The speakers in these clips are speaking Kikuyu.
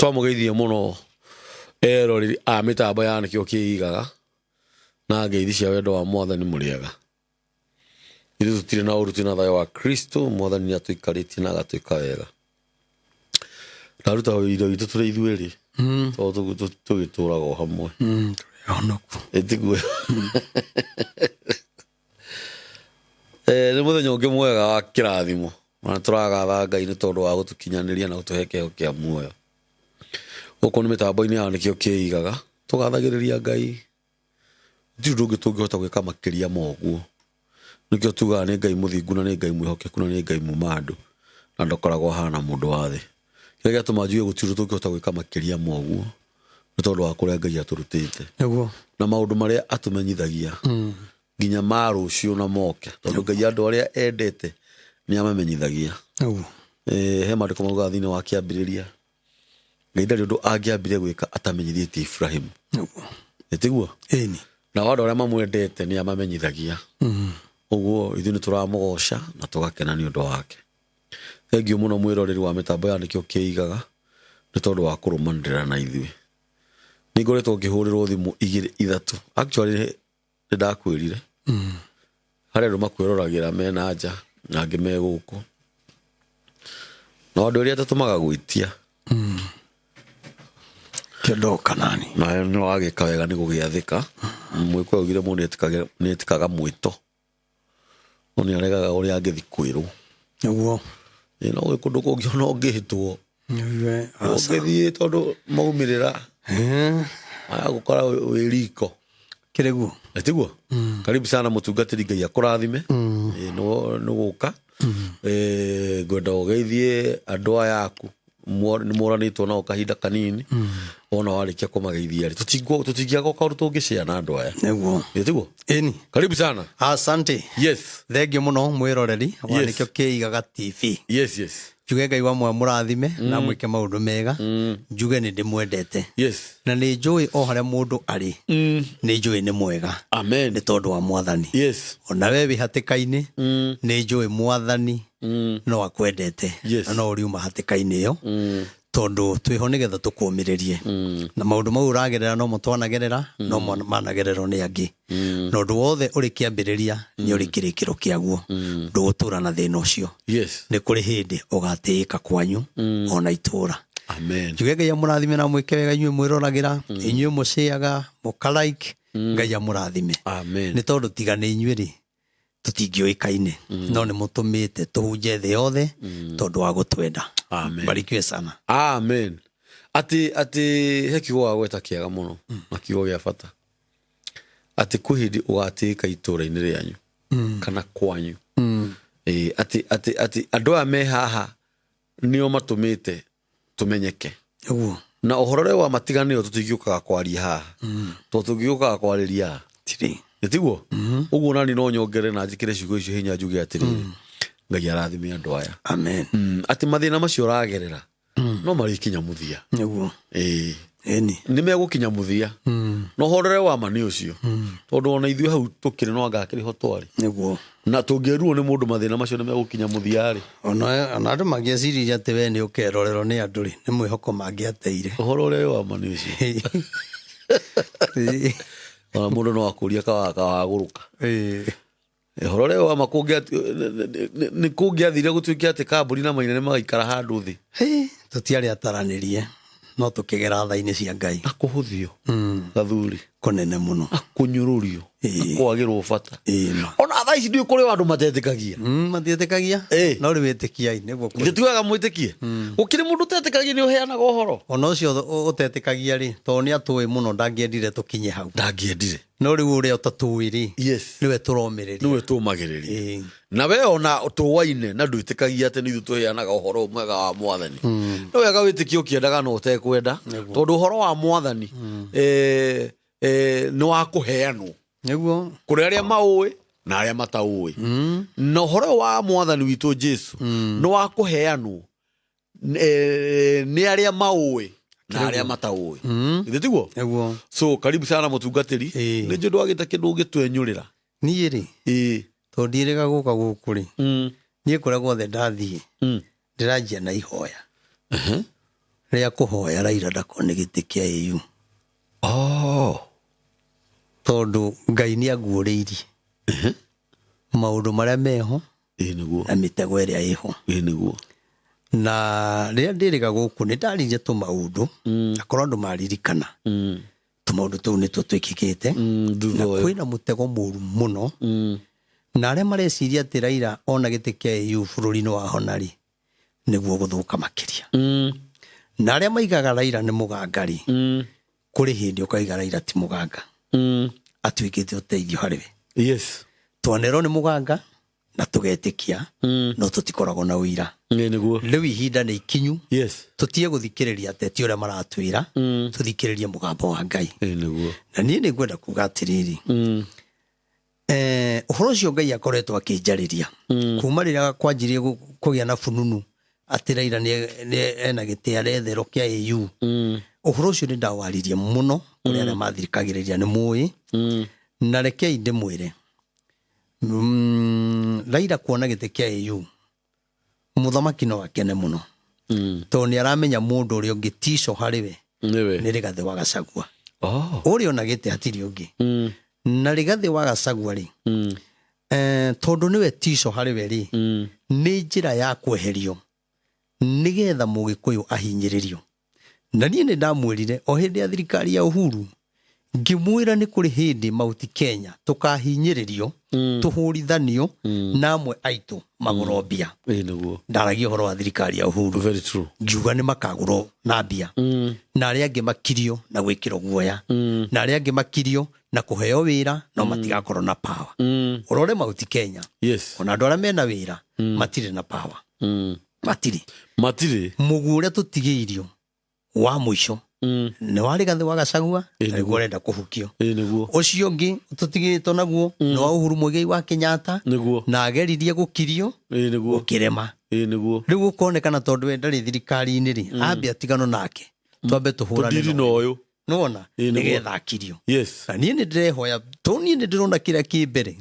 Twamũgeithie mũno eroreri a mĩtambo ya nĩkĩo kĩigaga na ngeithi cia wendo wa mwathani mũrĩega. Ithuĩ tũtirĩ na ũru, twĩ na thayũ wa Kristo. Mwathani nĩ atũikarĩtie na agatwĩka wega. Ndaruta wĩira witũ tũrĩ ithuerĩ tondũ tũgĩtũraga o hamwe. Tũrĩ ahonoku. Ĩtiguo. Nĩ mũthenya ũngĩ mwega wa kĩrathimo na tũragatha Ngai nĩ tondũ wa gũtũkinyanĩria na gũtũhe kĩheo kĩa muoyo. Gũkũ nĩ mĩtambo-inĩ ya nĩkĩo kĩigaga tũgathagĩrĩria Ngai. Gũtirĩ ũndũ ũngĩ tũngĩhota gwĩka makĩria ma ũguo. Nĩkĩo tugaga nĩ Ngai mũthingu na nĩ Ngai mwĩhokeku na nĩ Ngai muma andũ na ndakoragwo ahana mũndũ wa thĩ. Kĩrĩa gĩatũma njuge gũtirĩ ũndũ tũngĩhota gwĩka makĩria ma ũguo nĩ tondũ wa kũrĩa Ngai atũrutĩte na maũndũ marĩa atũmenyithagia nginya ma rũciũ na moke, tondũ Ngai andũ arĩa endete nĩ amamenyithagia. He maandĩko maugaga thĩinĩ wa kĩambĩrĩria Ngai ndarĩ ũndũ angĩambire gwĩka atamenyithĩtie Ibrahimu. Ĩtiguo? Ĩni. Nao andũ arĩa mamwendete nĩ amamenyithagia. Ũguo ithuĩ nĩ tũramũgoca na tũgakena nĩ ũndũ wake. Thengiũ mũno mwĩroreri wa mĩtambo ya nĩkĩo kĩigaga nĩ tondũ wa kũrũmanĩrĩra na ithuĩ. Nĩ ngoretwo ngĩhũrĩrwo thimũ igĩrĩ ithatũ. Actually nĩ ndakwĩrire. Harĩ andũ makwĩroragĩra me na nja na angĩ me gũkũ. Na andũ erĩ atatũ magagwĩtia. Kĩndũ kanani. Na nĩ wagĩka wega nĩ gũgĩathĩka. Mwĩkũyũ augire mũndũ nĩ etĩkaga mwĩto. No nĩ aregaga ũrĩa angĩthi kwĩrwo. Nĩguo. Ĩ no gwĩ kũndũ kũngĩ ona ũngĩhĩtwo. Ũngĩthiĩ tondũ maumĩrĩra maya gũkora wĩ riko. Kĩrĩ guo. Tiguo? Karibu sana mũtungatĩri Ngai akũrathime. Ĩ nĩ gũka. Ngwenda ũgeithie andũ aya aku nĩ moranĩtwo nao kahinda kanini. Wona warĩkia kũmageithia rĩ, tũtingĩaga kaũndũ tũngĩshare na andũ aya. Nĩguo. Ĩ tiguo? Ĩni. Karibu sana. Asante. Yes. Thengiũ mũno mwĩroreri wa Yes. nĩkĩo kĩigaga TV. Yes, yes. Njuge Ngai wa mwa mũrathime na mwĩke maũndũ mega. Njuge nĩ ndĩmwendete. Yes. Na nĩ njũĩ o harĩa mũndũ arĩ. Nĩ njũĩ nĩ mwega. Amen. Nĩ tondũ wa mwathani. Yes. Ona we wĩ hatĩka-inĩ nĩ njũĩ mwathani no akwendete. Yes. Na no ũriuma hatĩka-inĩ ĩyo. Tondũ twĩho nĩgetha tũkũmĩrĩrie. Na maũndũ mau ũragerera no mo twanagerera, no mo managererwo nĩ angĩ. Na ũndũ wothe ũrĩ kĩambĩrĩria nĩ ũrĩ kĩrĩkĩro kĩaguo. Ndũgũtũra na thĩna ũcio. Yes. Nĩ kũrĩ hĩndĩ ũgatĩĩka kwanyu ona itũũra. Amen. Njuge Ngai amũrathime na mwĩke wega inyuĩ mwĩroragĩra, inyuĩ mũcĩaga, mũka like, Ngai amũrathime. Amen. Nĩ tondũ tiga nĩ inyuĩ rĩ, tũtingĩũĩkaine, no nĩ mũtũmĩte tũhunje thĩ yothe tondũ wa gũtwenda. Amen. Barikiwe sana. Amen. Atĩ atĩ he kiugo wagweta kĩega mũno na kiugo gĩa bata. Atĩ kwĩ hĩndĩ ũgatĩĩka itũũra-inĩ rĩanyu kana kwanyu. Ĩ, atĩ atĩ atĩ andũ aya me haha nĩo matũmĩte tũmenyeke. Ũguo. Na ũhoro ũrĩa wa matiganĩro tũtingĩũkaga kwaria haha. Tondũ tũngĩũkaga kwarĩria haha. Tirĩ. Nĩ tiguo? Ũguo nani no nyongere na njĩkĩre ciugo icio hinya njuge atĩrĩrĩ. Ngai arathime andũ aya. Amen. Atĩ mathĩna macio ũragerera no marĩkinya mũthia. Nĩguo. Ĩĩ. Ĩni. Nĩ megũkinya mũthia. Na ũhoro ũrĩa wa ma nĩ ũcio. Tondũ ona ithuĩ hau tũkĩrĩ no anga akĩrĩ ho twarĩ. Nĩguo. Na tũngĩerirwo nĩ mũndũ mathĩna macio nĩ megũkinya mũthia rĩ. Ona andũ mangĩeciririe atĩ we nĩ ũkerorerwo nĩ andũ rĩ, nĩ mwĩhoko mangĩateire. Ũhoro ũrĩa wa ma nĩ ũcio. Ona mũndũ no akũrie kawagũrũka. Ũhoro ũrĩa wa ma nĩ kũngĩathire gũtuĩke atĩ kambuni na maina nĩ magaikara handũ thĩ. Tũtiarĩ ataranĩrie no tũkĩgera tha-inĩ cia Ngai. Na kũhũthio. Gathuri. Kũnene mũno. Na kũnyũrũrio. Na kwagĩrwo bata. Ma. Ona thaa ici ndiũĩ kũrĩ andũ matetĩkagia. Matiĩtĩkagia. No rĩu ĩtĩkiai nĩguo kũrĩ. Ithuĩ tugaga mwĩtĩkie. Gũkĩrĩ mũndũ ũtetĩkagia nĩ ũheanaga ũhoro. Ona ũcio ũtetĩkagia rĩ, tondũ nĩ atũĩ mũno ndangĩendire tũkinye hau. Ndangĩendire. No rĩu ũrĩa ũtatũĩ rĩ, Yes. nĩwe tũromĩrĩria. Nĩwe tũmagĩrĩria. Na we ona tũwaine na ndwĩtĩkagia atĩ nĩ ithuĩ tũheanaga ũhoro mwega wa mwathani. Nĩ wega wĩtĩkie ũkĩendaga na ũtekwenda, tondũ ũhoro wa mwathani nĩ wa kũheanwo. Nĩguo. Kũrĩ arĩa maũĩ na arĩa mataũĩ. Na ũhoro ũyũ wa mwathani witũ Jesu nĩ wa kũheanwo nĩ arĩa maũĩ na arĩa mataũĩ. Githĩ tiguo? Nĩguo. So karibu sana mũtungatĩri. Nĩ njũĩ ndwagĩte kĩndũ ũngĩtwenyũrĩra. Niĩ rĩ, tondũ ndiĩrĩga gũka gũkũ rĩ, niĩ kũrĩa guothe ndathiĩ, ndĩranjia na ihoya. Rĩa kũhoya Raila ndakone gĩtĩ kĩa AU. Oh. Tondũ Ngai nĩ anguũrĩirie maũndũ marĩa meho Ĩĩ nĩguo. na mĩtego ĩrĩa ĩho. Ĩĩ nĩguo. Na rĩrĩa ndĩrĩga gũkũ nĩ ndaririe tũmaũndũ akorwo andũ maririkana tũmaũndũ tũu nĩtuo twĩkĩkĩte Thutha na ũyũ. kwĩna mũtego mũru mũno na arĩa mareciria atĩ Raila ona gĩtĩ kĩa AU bũrũri-inĩ wa hona rĩ nĩguo gũthũka makĩria na arĩa maigaga Raila nĩ mũganga rĩ kũrĩ hĩndĩ ũkaiga Raila ti mũganga atuĩkĩte ũteithio harĩ we. Yes. Twanerwo nĩ mũganga na tũgetĩkia no tũtikoragwo na ũira. Ĩĩ nĩguo. Rĩu ihinda nĩ ikinyu Yes. tũtige gũthikĩrĩria ateti ũrĩa maratwĩra, tũthikĩrĩrie mũgambo wa Ngai. Ĩĩ nĩguo. Na niĩ nĩ ngwenda kuga atĩrĩrĩ, ũhoro ũcio Ngai akoretwo akĩnjarĩria kuma rĩrĩa kwanjirie kũgĩa na fununu atĩ Raila nĩ ena gĩtĩ aretherwo kĩa AU. Ũhoro ũcio nĩ ndawaririe mũno kũrĩ arĩa mathikagĩrĩria nĩ mũĩ na rekei ndĩmwĩre, Raila kuona gĩtĩ kĩa AU mũthamaki no akene mũno tondũ nĩ aramenya mũndũ ũrĩa ũngĩ tico harĩ we Nĩwe. nĩ Rigathĩ wa Gachagua. Oh. Ũrĩa ona gĩtĩ hatirĩ ũngĩ na Rigathĩ wa Gachagua rĩ tondũ nĩwe tico harĩ we rĩ nĩ njĩra ya kweherio nĩgetha mũgĩkũyũ ahinyĩrĩrio. Na niĩ nĩ ndamwĩrire o hĩndĩ ya thirikari ya Uhuru ngĩmwĩra nĩ kũrĩ hĩndĩ Mount Kenya tũkahinyĩrĩrio tũhũrithanio na amwe aitũ magũrwo mbia. Ĩĩ nĩguo. Ndaragia ũhoro wa thirikari ya Uhuru. Very true. Ngiuga nĩ makagũrwo na mbia na arĩa angĩ makirio na gwĩkĩrwo guoya na arĩa angĩ makirio na kũheo wĩra no matigakorwo na power. Ũrore Mount Kenya. Yes. Ona andũ arĩa mena wĩra matirĩ na power. Matirĩ. Matirĩ. Mũguo ũrĩa tũtigĩirio wa mũico nĩ wa Rigathĩ wa Gachagua Ĩĩ na nĩguo ũrenda kũhukio. Ĩĩ nĩguo. Ũcio ũngĩ tũtigĩtwo naguo nĩ wa Uhuru Muigai wa Kenyatta Nĩguo. na ageririe gũkirio Ĩĩ nĩguo. gũkĩrema. Ĩĩ nĩguo. Rĩu gũkonekana tondũ we ndarĩ thirikari-inĩ rĩ ambe atigano nake twambe tũhũrane Tũndiri na ũyũ. nĩwona Ĩĩ nĩguo. nĩgetha akirio. Yes. Na niĩ nĩ ndĩrehoya tondũ niĩ nĩ ndĩrona kĩrĩa kĩ mbere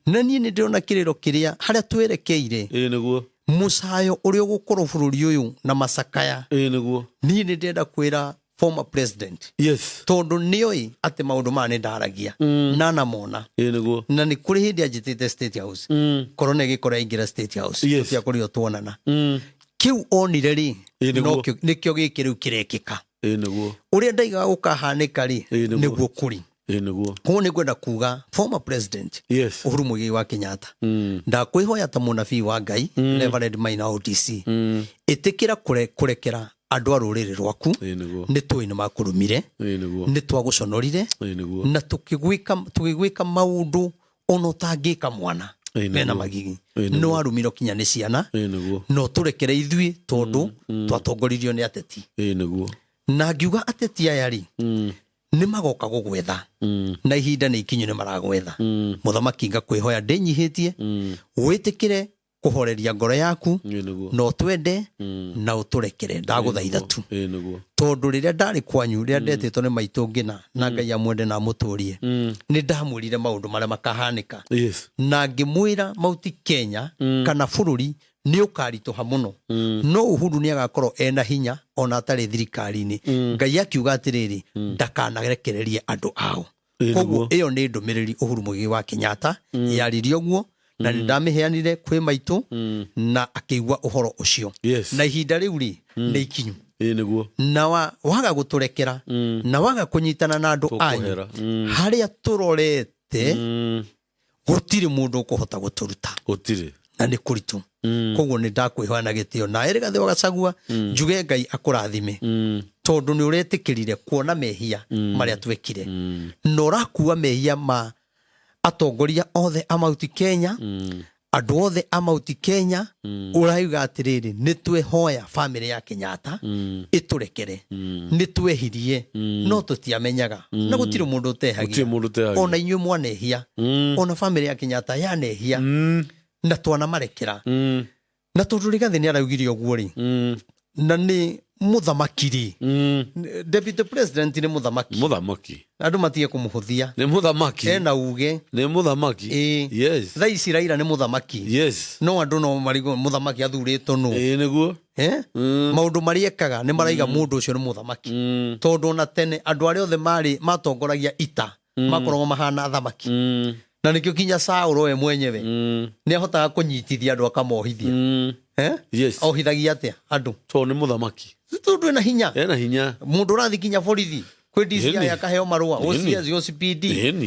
na niĩ nĩ ndĩrona kĩrĩro kĩrĩa harĩa twerekeire Ĩĩ nĩguo. mũcayo ũrĩa ũgũkorwo bũrũri ũyũ na macakaya. Ĩĩ nĩguo. Niĩ nĩ ndĩrenda kwĩra former president Yes. tondũ nĩoĩ atĩ maũndũ maya nĩ ndaragia na namona Ĩĩ nĩguo. na nĩ kũrĩ hĩndĩ anjĩtĩte State House korona ĩgĩkorwo yaingĩra State House Yes. tũtiakorirwo tuonana kĩu onire rĩ Ĩĩ nĩguo. nokĩo nĩkĩo gĩkĩ rĩu kĩrekĩka. Ĩĩ nĩguo. Ũrĩa ndaigaga gũkahanĩka rĩ Ĩĩ nĩguo. nĩguo kũrĩ. Ĩĩ nĩguo. Koguo nĩ ngwenda kuga former president Yes. Uhuru Muigai wa Kenyatta ndakwĩhoya ta mũnabii wa Ngai Reverend Maina OTC ĩtĩkĩra kũrekera andũ a rũrĩrĩ rwaku Ĩĩ nĩguo. nĩ tũĩ nĩ makũrumire Ĩĩ nĩguo. nĩ twagũconorire Ĩĩ nĩguo. na tũgĩgwĩka maũndũ ona ũtangĩka mwana Ĩĩ nĩguo. mena magigi Ĩĩ nĩguo. nĩ warumirwo kinya nĩ ciana Ĩĩ nĩguo. no tũrekere ithuĩ tondũ twatongoririo nĩ ateti. Ĩĩ nĩguo. Na ngiuga ateti aya rĩ nĩ magoka gũgwetha na ihinda nĩ ikinyu nĩ maragwetha. Mũthamaki ngakwĩhoya ndĩnyihĩtie wĩtĩkĩre kũhoreria ngoro yaku Ĩĩ nĩguo. na ũtwende na ũtũrekere ndagũthaitha tu. Ĩĩ nĩguo. Tondũ rĩrĩa ndarĩ kwanyu rĩrĩa ndetĩtwo nĩ maitũ ngĩna na Ngai amwende na amũtũrie nĩ ndamwĩrire maũndũ marĩa makahanĩka Yes. na ngĩmwĩra Mount Kenya kana bũrũri nĩ ũkaritũha mũno no Uhuru nĩ agakorwo ena hinya ona atarĩ thirikari-inĩ. Ngai akiuga atĩrĩrĩ ndakanarekererie andũ ao. Ĩĩ Koguo nĩguo. ĩyo nĩ ndũmĩrĩri Uhuru Muigai wa Kenyatta yaririe ũguo na nĩ ndamĩheanire kwĩ maitũ na akĩigua ũhoro ũcio. Yes. Na ihinda rĩu rĩ nĩ ikinyu. Ĩĩ nĩguo. Na waga gũtũrekera na waga kũnyitana na andũ anyu Tũkũhera. harĩa tũrorete gũtirĩ mũndũ ũkũhota gũtũruta. Gũtirĩ. Na nĩ kũritũ. Koguo nĩ ndakwĩhoya na gĩtĩo na Rigathĩ wa Gachagua njuge Ngai akũrathime tondũ nĩ ũretĩkĩrire kuona mehia marĩa twekire na ũrakua mehia ma atongoria othe a Mount Kenya andũ othe a Mount Kenya ũrauga atĩrĩrĩ nĩ twehoya bamĩrĩ ya Kenyatta ĩtũrekere nĩ twehirie no tũtiamenyaga na gũtirĩ mũndũ ũtehagia. Gũtirĩ mũndũ ũtehagia. Ona inyuĩ mwanehia ona bamĩrĩ ya Kenyatta yanehia na twanamarekera na tondũ Rigathĩ nĩ araugire ũguo rĩ na nĩ mũthamaki rĩ deputy president nĩ mũthamaki. Mũthamaki. Andũ matige kũmũhũthia. Nĩ mũthamaki. Ena uge. Nĩ mũthamaki. Ĩĩ. Yes. Thaa ici Raila nĩ mũthamaki. Yes. No andũ no marigwo mũthamaki athurĩtwo nũ. Ĩĩ nĩguo. Eh? Maũndũ marĩa ekaga nĩ maraiga mũndũ ũcio nĩ mũthamaki, tondũ ona tene andũ arĩa othe marĩ matongoragia ita makoragwo mahana athamaki, na nĩkĩo kinya Saũlũ we mwenyewe nĩ ahotaga kũnyitithia andũ akamohithia. Eh? Yes. Ohithagia atĩa andũ? Tondũ nĩ mũthamaki. Tondũ ena hinya. Ena hinya. Mũndũ ũrathiĩ kinya borithi kwĩ DCI akaheo marũa, OCS, OCPD,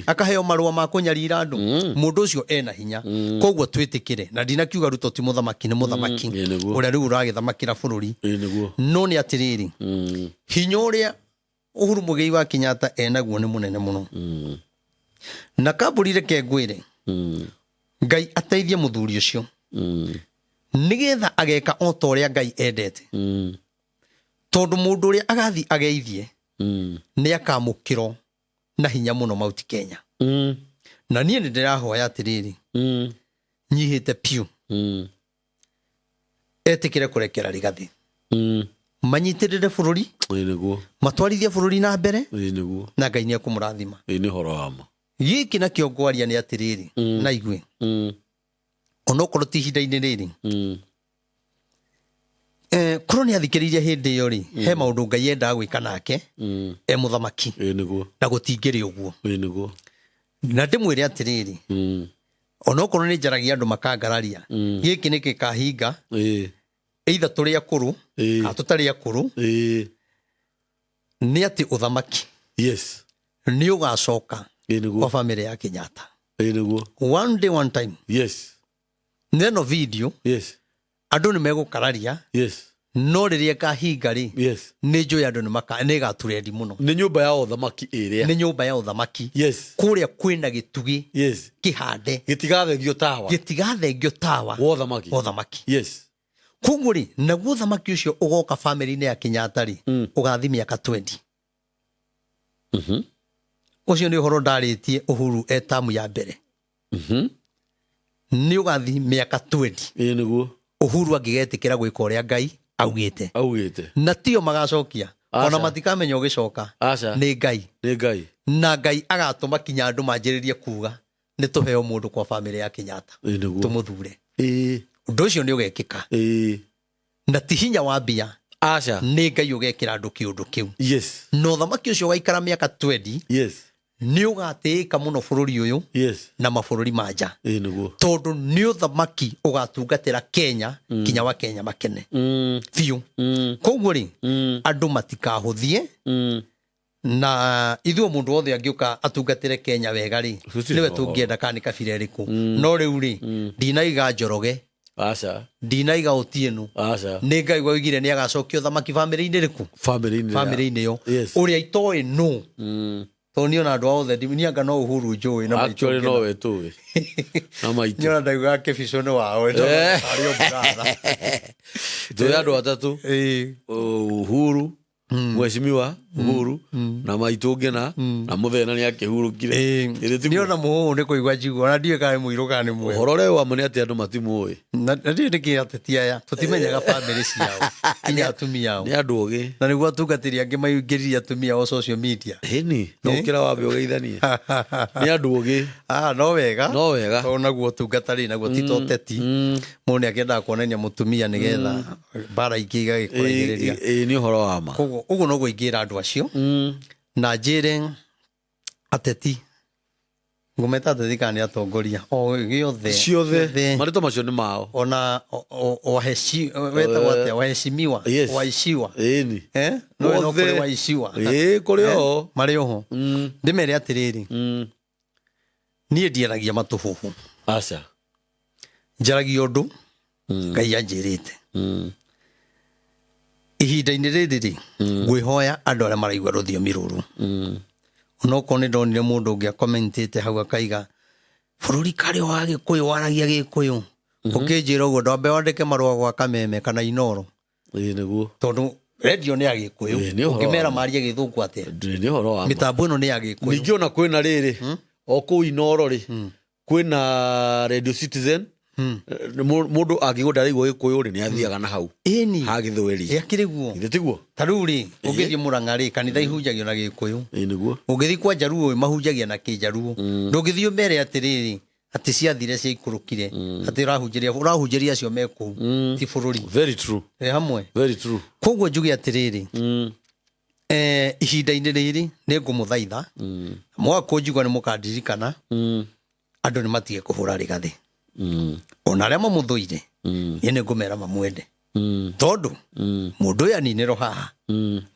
akaheo marũa ma kũnyarira andũ, mũndũ ũcio ena hinya. Koguo twĩtĩkĩre na ndinakiuga Ruto ti mũthamaki, nĩ mũthamaki Ĩĩ nĩguo. ũrĩa rĩu ũragĩthamakĩra bũrũri. Ĩĩ nĩguo. No nĩ atĩrĩrĩ, hinya ũrĩa Uhuru Muigai wa Kenyatta enaguo nĩ mũnene mũno. Na kambũri, reke ngwĩre, Ngai ateithie mũthuri ũcio nĩgetha ageka o ta ũrĩa Ngai endete, tondũ mũndũ ũrĩa agathiĩ ageithie nĩ akamũkĩrwo na hinya mũno Mount Kenya. Na niĩ nĩ ndĩrahoya atĩrĩrĩ, nyihĩte piũ, etĩkĩre kũrekera Rigathĩ, manyitĩrĩre bũrũri, Ĩĩ nĩguo. matwarithie bũrũri na mbere, Ĩĩ nĩguo. na Ngai nĩ ekũmũrathima. Ĩĩ nĩ ũhoro wa ma. Gĩkĩ nakĩo ngwaria nĩ atĩrĩrĩ, na igue, onokorwo ti ihinda-inĩ rĩrĩ, korwo nĩ athikĩrĩirie hĩndĩ ĩyo rĩ, he maũndũ Ngai endaga gwĩka nake e mũthamaki, Ĩĩ nĩguo. na gũtingĩrĩ ũguo. Ĩĩ nĩguo. Na ndĩmwĩre atĩrĩrĩ, onokorwo nĩ njaragia andũ makangararia, gĩkĩ nĩ gĩkahinga, either tũrĩ akũrũ kana tũtarĩ akũrũ, nĩ atĩ ũthamaki nĩ ũgacoka Ĩĩ nĩguo. kwa bamĩrĩ ya Kenyatta. Ĩĩ nĩguo. One day, one time. Neno video, andũ nĩ megũkararia, no rĩrĩa ĩkahinga rĩ, nĩ njũĩ andũ nĩ ĩgaturendi mũno. Nĩ nyũmba ya ũthamaki ĩrĩa. Nĩ nyũmba ya ũthamaki. Kũrĩa kwĩna gĩtugĩ kĩhande. Gĩtigathengio tawa. Gĩtigathengio tawa. Wa ũthamaki. Wa ũthamaki. Koguo rĩ, naguo ũthamaki ũcio ũgoka bamĩrĩ-inĩ ya Kenyatta rĩ, ũgathi mĩaka 20. Ũcio nĩ ũhoro ndarĩtie Uhuru e tamu ya mbere. Nĩ ũgathi mĩaka 20. Ĩĩ nĩguo. Uhuru angĩgetĩkĩra gwĩka ũrĩa Ngai augĩte. Augĩte. Na tio magacokia, Aca. ona matikamenya ũgĩcoka. Aca. Nĩ Ngai. Nĩ Ngai. Na Ngai agatũma kinya andũ manjĩrĩrie kuga nĩ tũheo mũndũ kwa bamĩrĩ ya Kenyatta, Ĩĩ nĩguo. tũmũthure. Ĩĩ. Ũndũ ũcio nĩ ũgekĩka. Na ti hinya wa mbia. Aca. Nĩ Ngai ũgekĩra andũ kĩũndũ kĩu. Na ũthamaki ũcio ũgaikara mĩaka 20, nĩ ũgatĩĩka mũno bũrũri ũyũ na mabũrũri ma nja, Ĩĩ nĩguo. tondũ nĩ ũthamaki ũgatungatĩra Kenya kinya wa Kenya makene biũ. Koguo rĩ, andũ matikahũthie, na ithuĩ mũndũ wothe angĩũka atungatĩre Kenya wega rĩ, Gũtirĩ nĩwe ũhoro. tũngĩenda, kana nĩ kabira ĩrĩkũ. No rĩu rĩ, ndinaiga Njoroge, Aca. ndinaiga Otieno. Aca. Nĩ Ngai waugire nĩ agacokia ũthamaki bamĩrĩ-inĩ ĩrĩkũ? Bamĩrĩ-inĩ. Bamĩrĩ-inĩ ĩyo. Ũrĩa itoĩ nũ, tondũ niĩ ona andũ ao othe niĩ anga no Uhuru njũĩ na maitũ. Actually no we tũĩ na maitũ. Niĩ ona ndaugaga kĩbicũ nĩ wao, arĩ o mũratha. Tũĩ andũ atatũ. Uhuru, Mheshimiwa Uhuru, na maitũ ngĩna na mũthena nĩ akĩhurũkire. Ĩrĩ tiguo? Niĩ ona mũhũhũ nĩ kũigua njigua, ona ndiũĩ kana nĩ mũirũ kana nĩ mwerũ. Ũhoro ũrĩa wa ma nĩ atĩ andũ matimũĩ. Na ndiũĩ nĩkĩ ateti aya tũtimenyaga bamĩrĩ ciao kinya atumia ao. Nĩ andũ ogĩ. Na nĩguo atungatĩri angĩ maingĩririe atumia ao social media. Ĩni no ũkĩra wambe ũgeithanie, nĩ andũ ogĩ. Ah, no wega. No wega. Tondũ naguo ũtungata rĩ, naguo ti ta ũteti, mũndũ nĩ akĩendaga kuonania mũtumia nĩgetha mbara ingĩ igagĩkũraihĩrĩria. Ĩĩ, nĩ ũhoro wa ma. Koguo ũguo noguo ingĩra andũ acio, na njĩre ateti, ngũmeta ateti kana nĩ atongoria o gĩothe. Ciothe marĩtwa macio nĩ mao. Ona wetagwo atĩa, waheshimiwa, waishiwa. Ĩni. Eh? No no Othe. kũrĩ waishiwa. Ĩĩ, kũrĩ o. Marĩ oho, ndĩmere atĩrĩrĩ, niĩ ndiaragia matũhũhũ. Aca. Njaragia ũndũ Ngai anjĩrĩte. Ihinda-inĩ rĩrĩ rĩ, ngwĩhoya andũ arĩa maraigua rũthiomi rũrũ, onokorwo nĩ ndonire mũndũ ũngĩ akomentĩte hau akaiga bũrũri karĩ wa Gĩkũyũ waragia Gĩkũyũ, ũkĩnjĩra ũguo ndwambe wandĩke marũa gwa Kameme kana Inoro. Ĩĩ nĩguo. Tondũ rendio nĩ ya Gĩkũyũ. Ĩĩ, nĩ ũhoro Ũngĩmera wa ma. marie Gĩthũngũ atĩa? Nĩ ũhoro wa ma. Mĩtambo ĩno nĩ ya Gĩkũyũ. Ningĩ ona kwĩna rĩrĩ, o kũu Inoro rĩ, kwĩna Radio Citizen. Mũndũ angĩgwo ndaraigua Gĩkũyũ rĩ, nĩ athiaga na hau Ĩni. ha Gĩthweri. Ĩakĩrĩ guo. Githĩ tiguo? Ta rĩu rĩ, ũngĩthiĩ Mũrang'a rĩ, kanitha ihunjagio na Gĩkũyũ. Ĩĩ nĩguo. Ũngĩthiĩ kwa Njaruo mahunjagia na Kĩnjaruo. Ndũngĩthiĩ ũmere atĩrĩrĩ, Atä ciathire ciaikũrũkire, atä ũrahunjĩria acio me kũu, ti bũrũri. Very true. Ĩ hamwe. Very true. Koguo njuge atĩrĩrĩ, ihinda-inĩ rĩrĩ nĩ ngũmũthaitha, mwaga kũnjigua nĩ mũkandirikana. Andũ nĩ matige kũhũra rĩgathĩ, ona arĩa mamũthũire, niĩ nĩ ngũmera mamwende, tondũ mũndũ ũyũ aninĩrwo haha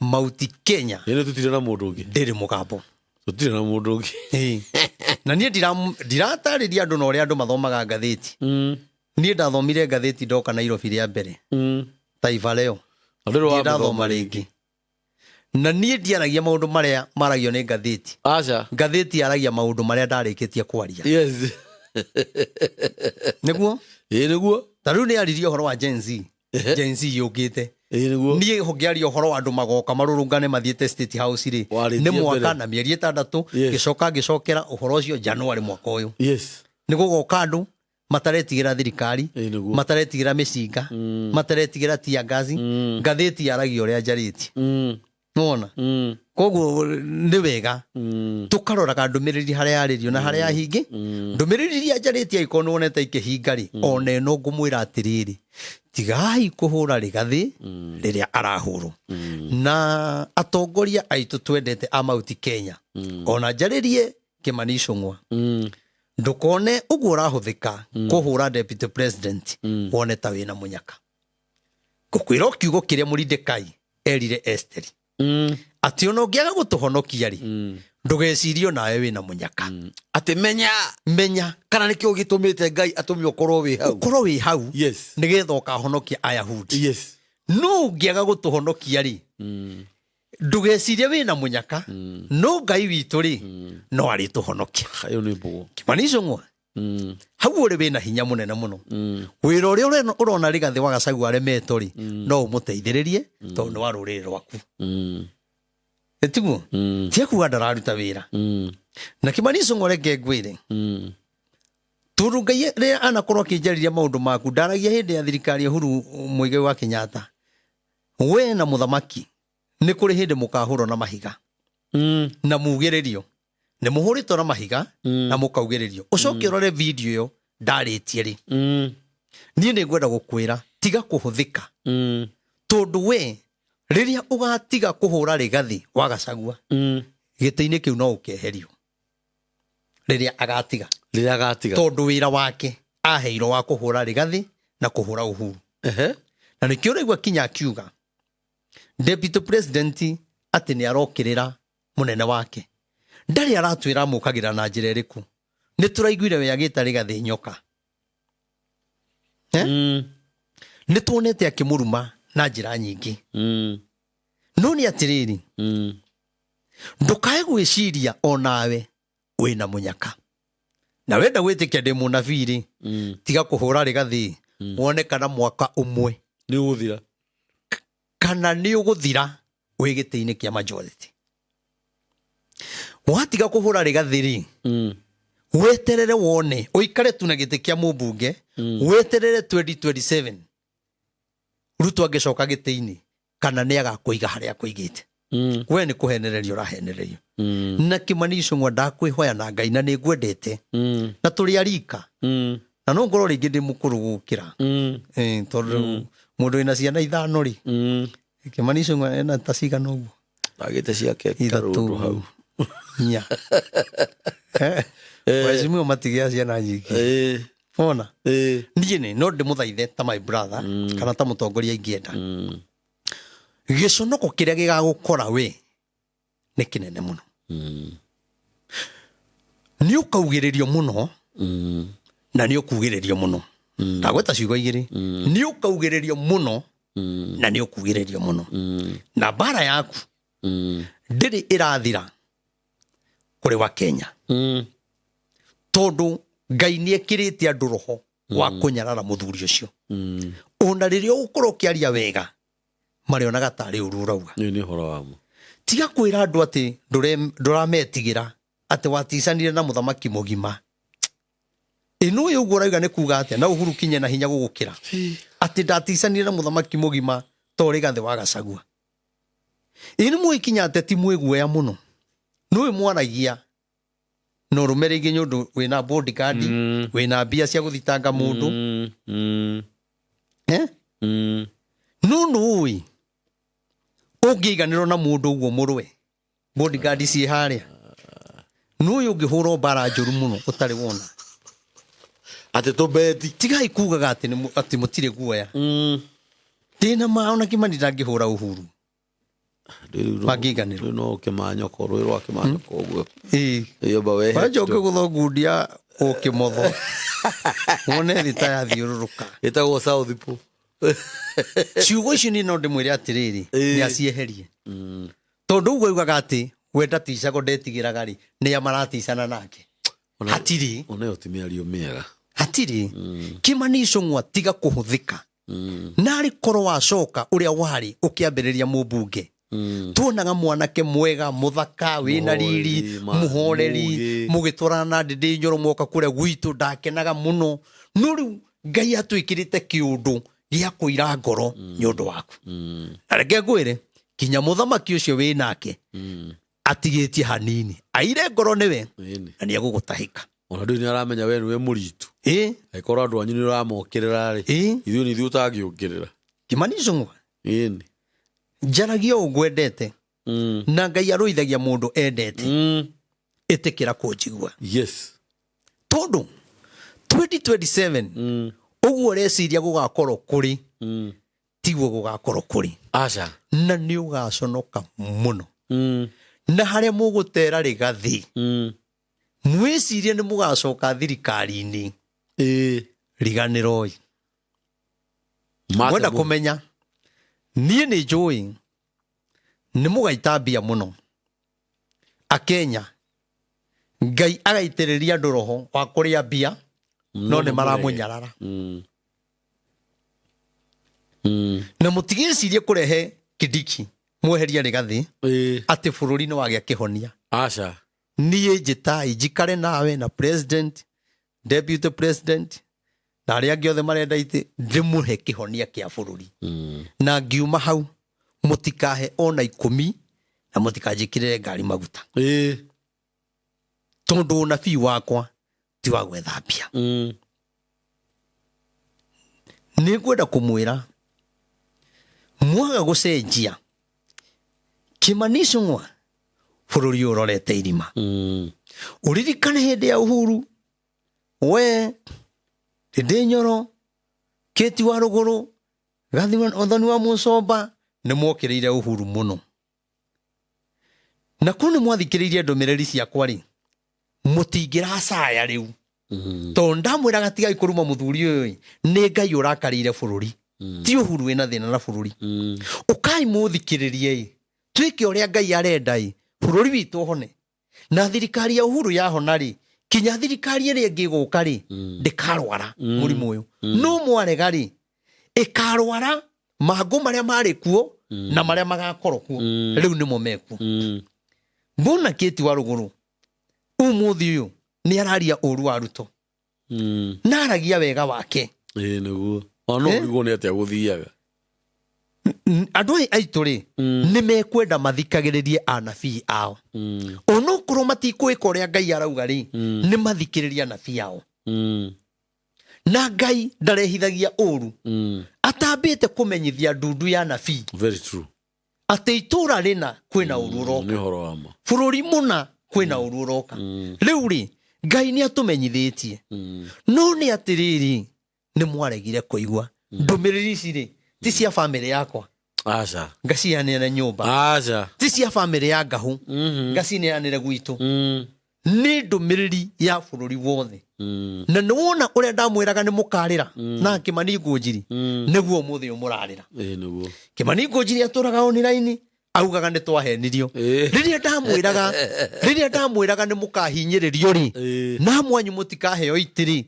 Mauti Kenya. Ĩnĩ tũtirĩ na mũndũ ũngĩ. Ndĩrĩ mũgambo. Tũtirĩ na mũndũ ũngĩ. Ĩĩ. Na niĩ ndiratarĩria andũ na ũrĩa andũ mathomaga ngathĩti. Niĩ ndathomire ngathĩti ndoka Nairobi rĩa mbere, Taifa Leo. Na ndũrĩ Niĩ ndathoma wamĩthoma. Rĩngĩ na niĩ ndiaragia maũndũ marĩa maragio nĩ ngathĩti. Aca. Ngathĩti yaragia maũndũ marĩa ndarĩkĩtie kwaria. Nĩguo. Ĩĩ nĩguo. Ta rĩu nĩ aririe ũhoro wa Gen Z. Gen Z yũkĩte. Ĩĩ nĩguo. Niĩ ngĩaria ũhoro wa andũ magoka marũrũngane mathiĩte State House rĩ, Warĩtie nĩ mwaka mbere. na mĩeri 6. Ngĩcoka ngĩcokera ũhoro ũcio January mwaka ũyũ. Nĩ gũgoka andũ mataretigĩra thirikari, Ĩĩ nĩguo. mataretigĩra mĩcinga, mataretigĩra tiangaci. Ngathĩti yaragia ũrĩa njarĩtie. Nĩwona? Koguo nĩ wega tũkaroraga ndũmĩrĩri harĩa yarĩrio na harĩa yahingi. Ndũmĩrĩri iria njarĩtie, angĩkorwo nĩ wonete ikĩhinga rĩ, ona ĩno ngũmwĩra atĩrĩrĩ, tigai kũhũra rĩgathĩ rĩrĩa arahũrwo. Na atongoria aitũ twendete a Mauti Kenya, ona njarĩrie Kĩmani Ichung'wa, ndũkone ũguo ũrahũthĩka kũhũra deputy president wone ta wĩna mũnyaka. Ngũkwĩra o kiugo kĩrĩa Mũrindekai erire Esteri, atĩ ona ũngĩaga gũtũhonokia rĩ, ndũgecirie nawe wĩna mũnyaka. Atĩ menya Menya kana nĩkĩo gĩtũmĩte Ngai atũme ũkorwo wĩ hau. Ũkorwo wĩ hau nĩgetha ũkahonokia Ayahudi. No ũngĩaga gũtũhonokia rĩ, ndũgecirie wĩna mũnyaka, no Ngai witũ rĩ, no arĩtũhonokia. Ĩyo nĩ mbũgũ. Kĩmani Ichung'wa, hau ũrĩ wĩna hinya mũnene mũno. Wĩra ũrĩa ũrona Rigathĩ wa Gachagua aremetwo rĩ, no ũmũteithĩrĩrie, tondũ nĩ wa rũrĩrĩ rwaku. Ĩtiguo ti kuga ndararuta wĩra. Na Kĩmani Ichung'wa, reke ngwĩre, tondũ Ngai rĩrĩa anakorwo akĩnjarĩria maũndũ maku, ndaragia hĩndĩ ya thirikari ya Uhuru Muigai wa Kenyatta, we na mũthamaki nĩ kũrĩ hĩndĩ mũkahũrwo na mahiga na mugĩrĩrio. Nĩ mũhũrĩtwo na mahiga na mũkaugĩrĩrio. Ũcoke ũrore video ĩyo ndarĩtie rĩ. Niĩ nĩ ngwenda gũkwĩra, tiga kũhũthĩka, tondũ we rĩrĩa ũgatiga kũhũra rĩgathĩ wa Gachagua, gĩtĩ-inĩ kĩu no ũkeherio rĩrĩa agatiga. Rĩrĩa agatiga. Tondũ wĩra wake aheirwo wa kũhũra rĩgathĩ na kũhũra Uhuru. Na nĩkĩo ũraigua kinya akiuga deputy president atĩ nĩ arokĩrĩra mũnene wake. Ndarĩ aratwĩra amũkagĩra na njĩra ĩrĩkũ. Nĩ tũraiguire we agĩta rĩgathĩ nyoka. Eh? Nĩ tuonete akĩmũruma na njĩra nyingĩ. No nĩ atĩrĩrĩ, ndũkae gwĩciria onawe wĩna mũnyaka. Na wenda gwĩtĩkia ndĩ mũnabii rĩ, tiga kũhũra rĩgathĩ, wone kana mwaka ũmwe Nĩ ũgũthira. Kana nĩ ũgũthira wĩ gĩtĩ-inĩ kĩa majority. Watiga kũhũra rĩgathĩ rĩ, weterere wone, ũikare tu na gĩtĩ kĩa mũmbunge, weterere 2027 Ruto angĩcoka gĩtĩ-inĩ, kana nĩ agakũiga harĩa akũigĩte. We nĩ kũhenererio ũrahenererio. Na Kĩmani Ichung'wa, ndakwĩhoya na Ngai, na nĩ ngwendete, na tũrĩ arika, na no ngorwo rĩngĩ ndĩ mũkũrũ gũkĩra. Tondũ mũndũ wĩna ciana 5 rĩ, Kĩmani Ichung'wa ena ta cigana ũguo? Agĩte ciake 3. Karũndũ hau. 4. Waheshimiwa matigĩa ciana nyingĩ. Ona niĩ nĩ no ndĩmũthaithe ta my brother kana ta mũtongoria ingĩenda, gĩconoko kĩrĩa gĩgagũkora we nĩ kĩnene mũno. Nĩ ũkaugĩrĩrio mũno, na nĩ ũkugĩrĩrio mũno. Ndagweta ciugo igĩrĩ: nĩ ũkaugĩrĩrio mũno na nĩ ũkugĩrĩrio mũno. Na mbara yaku ndĩrĩ ĩrathira kũrĩ wa Kenya, tondũ Ngai nĩ ekĩrĩte andũ roho wa kũnyarara mũthuri ũcio. Ona rĩrĩa ũgũkorwo ũkĩaria wega, marĩonaga tarĩ ũru ũrauga. Nĩ nĩ ũhoro wa ma. Tiga kwĩra andũ atĩ ndũrametigĩra, atĩ waticanire na mũthamaki mũgima. Ĩno ũyũ ũguo ũrauga nĩ kuga atĩa? Na Uhuru kinye na hinya gũgũkĩra, atĩ ndaticanire na mũthamaki mũgima ta Rigathĩ wa Gachagua. Ĩ nĩ mũĩ kinya ateti mwĩ guoya mũno, nĩũĩ mwaragia. Na ũrũme rĩngĩ nĩ ũndũ wĩna bodyguard, wĩna mbia cia gũthitanga mũndũ. Eh? No nũĩ ũngĩiganĩrwo na mũndũ ũguo mũrũe bodyguard ciĩ harĩa, nũĩ ũngĩhũrwo mbara njũru mũno ũtarĩ wona. Atä tå beti. Tigai kugaga atĩ atĩ mũtirĩ guoya. Ndĩna ma ona Kimani ndangĩhũra Uhuru. Mangĩiganĩrwo. No kä manyoko rå rwa kä manyoko å guo. Ĩĩ. Ĩyomba wehe. Wanja ũkĩgũthwo ngundi ya ũkĩmotho wone thĩ ta yathiũrũrũka. Ĩtagwo South Pole. Ciugo icio niĩ no ndĩmwĩre atĩrĩrĩ, Ĩĩ. nĩ acieherie, tondũ ũguo augaga atĩ we ndaticagwo ndetigĩraga rĩ, nĩa maraticana nake? Hatirĩ. Ona ĩyo ti mĩario mĩega. Hatirĩ. Kimani Ichung'wa, tiga kũhũthĩka. Narĩ korwo wacoka ũrĩa warĩ ũkĩambĩrĩria mũmbunge, tuonaga mwanake mwega mũthaka wĩna riri, Mũhoreri, mũhoreri, mũgĩ. Mũgĩtwarana na Ndĩndĩ Nyoro moka kũrĩa gwitũ, ndakenaga mũno. No rĩu Ngai atwĩkĩrĩte kĩũndũ gĩa kũira ngoro nĩ ũndũ waku. Na reke ngwĩre, kinya mũthamaki ũcio wĩ nake atigĩtie hanini aire ngoro nĩwe, na nĩ egũgũtahĩka. Ona ndå nä aramenya we nä we må ritu. Ĩ. Angĩkorwo andå anyu nä å ramokä rä ra rä, ithuä nä ithuä å tangä å kä rä ra. Kimani Ichung'wa, Ĩni. Njaragia ũũ ngwendete, na Ngai arũithagia mũndũ endete. Ĩtĩkĩra kũnjigua, tondũ 2027 ũguo ũreciria gũgakorwo kũrĩ, tiguo gũgakorwo kũrĩ. Aca. Na nĩ ũgaconoka mũno, na harĩa mũgũtera rĩgathĩ, mwĩcirie nĩ mũgacoka thirikari-inĩ, riganĩroi. Mwenda kũmenya niĩ nĩ njũĩ nĩ mũgaita mbia mũno akenya. Ngai agaitĩrĩria andũ roho wa kũrĩa mbia, no nĩ maramũnyarara. Na mũtigĩcirie kũrehe Kindiki mweheria rĩgathĩ atĩ bũrũri nĩ wagĩa kĩhonia. Aca. Niĩ njĩtai njikare nawe na president, deputy president na arĩa angĩ othe marenda itĩ, ndĩmũhe kĩhonia kĩa bũrũri. Na ngiuma hau mũtikahe ona 10 na mũtikanjĩkĩrĩre ngari maguta, tondũ ũnabii wakwa ti wa gwetha mbia. Nĩ ngwenda kũmwĩra mwaga gũcenjia Kimani Ichung'wa, bũrũri ũyũ ũrorete irima. Ũririkane hĩndĩ ya Uhuru, we Ndĩndĩ Nyoro, Kĩti wa Rũgũrũ, Gathoni wa Mũcomba nĩ mokĩrĩire Uhuru mũno, na kũu nĩ mwathikĩrĩirie ndũmĩrĩri ciakwa rĩ, mũtingĩracaya rĩu, tondũ ndamwĩraga tigai kũruma mũthuri ũyũ ĩ, nĩ Ngai ũrakarĩire bũrũri, ti Uhuru wĩna thĩna na bũrũri. Ũkai mũthikĩrĩrie ĩ, twĩke ũrĩa Ngai arenda ĩ, bũrũri witũ ũhone. Na thirikari ya Uhuru yahona rĩ, kinya thirikari ĩrĩa ĩngĩ ĩgũka rĩ, ndĩkarwara mũrimũ ũyũ. No mwarega rĩ, ĩkarwara mangũ marĩa marĩ kuo na marĩa magakorwo kuo rĩu nĩmo mekuo. Mbona Kĩti wa Rũgũrũ ũmũthĩ ũyũ nĩ araria ũru wa Ruto, na aragia wega wake. Ĩĩ, nĩguo ona no Eh? ũrigwo nĩ atĩa gũthiaga. Andũ aya aitũ rĩ, nĩ mekwenda mathikagĩrĩrie anabii ao, onokorwo matikũĩka ũrĩa Ngai arauga rĩ, nĩ mathikĩrĩrie anabii ao. Na Ngai ndarehithagia ũru atambĩte kũmenyithia ndundu ya anabii Very true. Atĩ itũra rĩna kwĩna ũru ũroka. Nĩ ũhoro wa ma. Bũrũri mũna kwĩna ũru ũroka. Rĩu rĩ, Ngai nĩ atũmenyithĩtie, no nĩ atĩrĩrĩ, nĩ mwaregire kũigua ndũmĩrĩri ici rĩ, ti cia bamĩrĩ yakwa Aca. ngacianĩre nyũmba, Aca. ti cia bamĩrĩ ya Ngahũ ngacineanĩre gwitũ, nĩ ndũmĩrĩri ya bũrũri wothe. Na nĩ wona ũrĩa ndamwĩraga nĩ mũkarĩra na Kĩmani Ngũnjiri, nĩguo ũmũthĩ ũyũ mũrarĩra. Ĩĩ, nĩguo. Kĩmani Ngũnjiri atũraga online augaga nĩ twahenirio. Rĩrĩa ndamwĩraga nĩ mũkahinyĩrĩrio rĩ, na mwanyu mũtikaheo itĩ rĩ,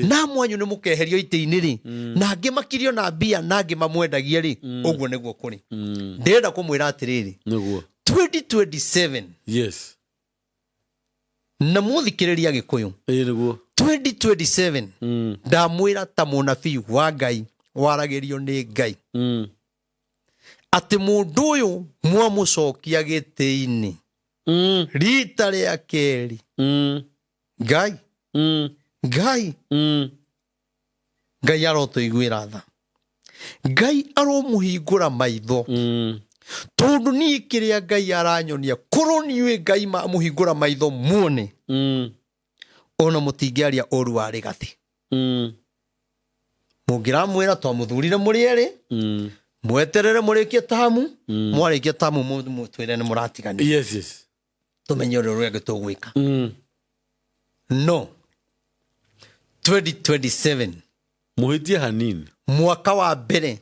na mwanyu nĩ mũkeherio itĩ-inĩ rĩ, na angĩ makirio na mbia na angĩ mamwendagie rĩ, ũguo nĩguo kũrĩ. Ndĩrenda kũmwĩra atĩrĩrĩ, 2027, na mũthikĩrĩria Gĩkũyũ, Ĩĩ, nĩguo. 2027, ndamwĩra ta mũnabii wa Ngai waragĩrio nĩ Ngai, atĩ mũndũ ũyũ mwamũcokia gĩtĩ-inĩ rita rĩa kerĩ, Ngai. Ngai. Ngai arotũiguĩra tha. Ngai aromũhingũra maitho. Tondũ niĩ kĩrĩa Ngai aranyonia, korwo niĩ Ngai mamũhingũra maitho muone, ona mũtingĩaria ũru wa Rigathi. Mũngĩramwĩra twamũthurire mũrĩ erĩ, mweterere mũrĩkie tamu, mwarĩkia tamu mũtwĩre nĩ mũratigania. Yes, yes. Tũmenye ũrĩa ũrĩa tũgwĩka. No 2027 Mũhĩtie hanini. Mwaka wa mbere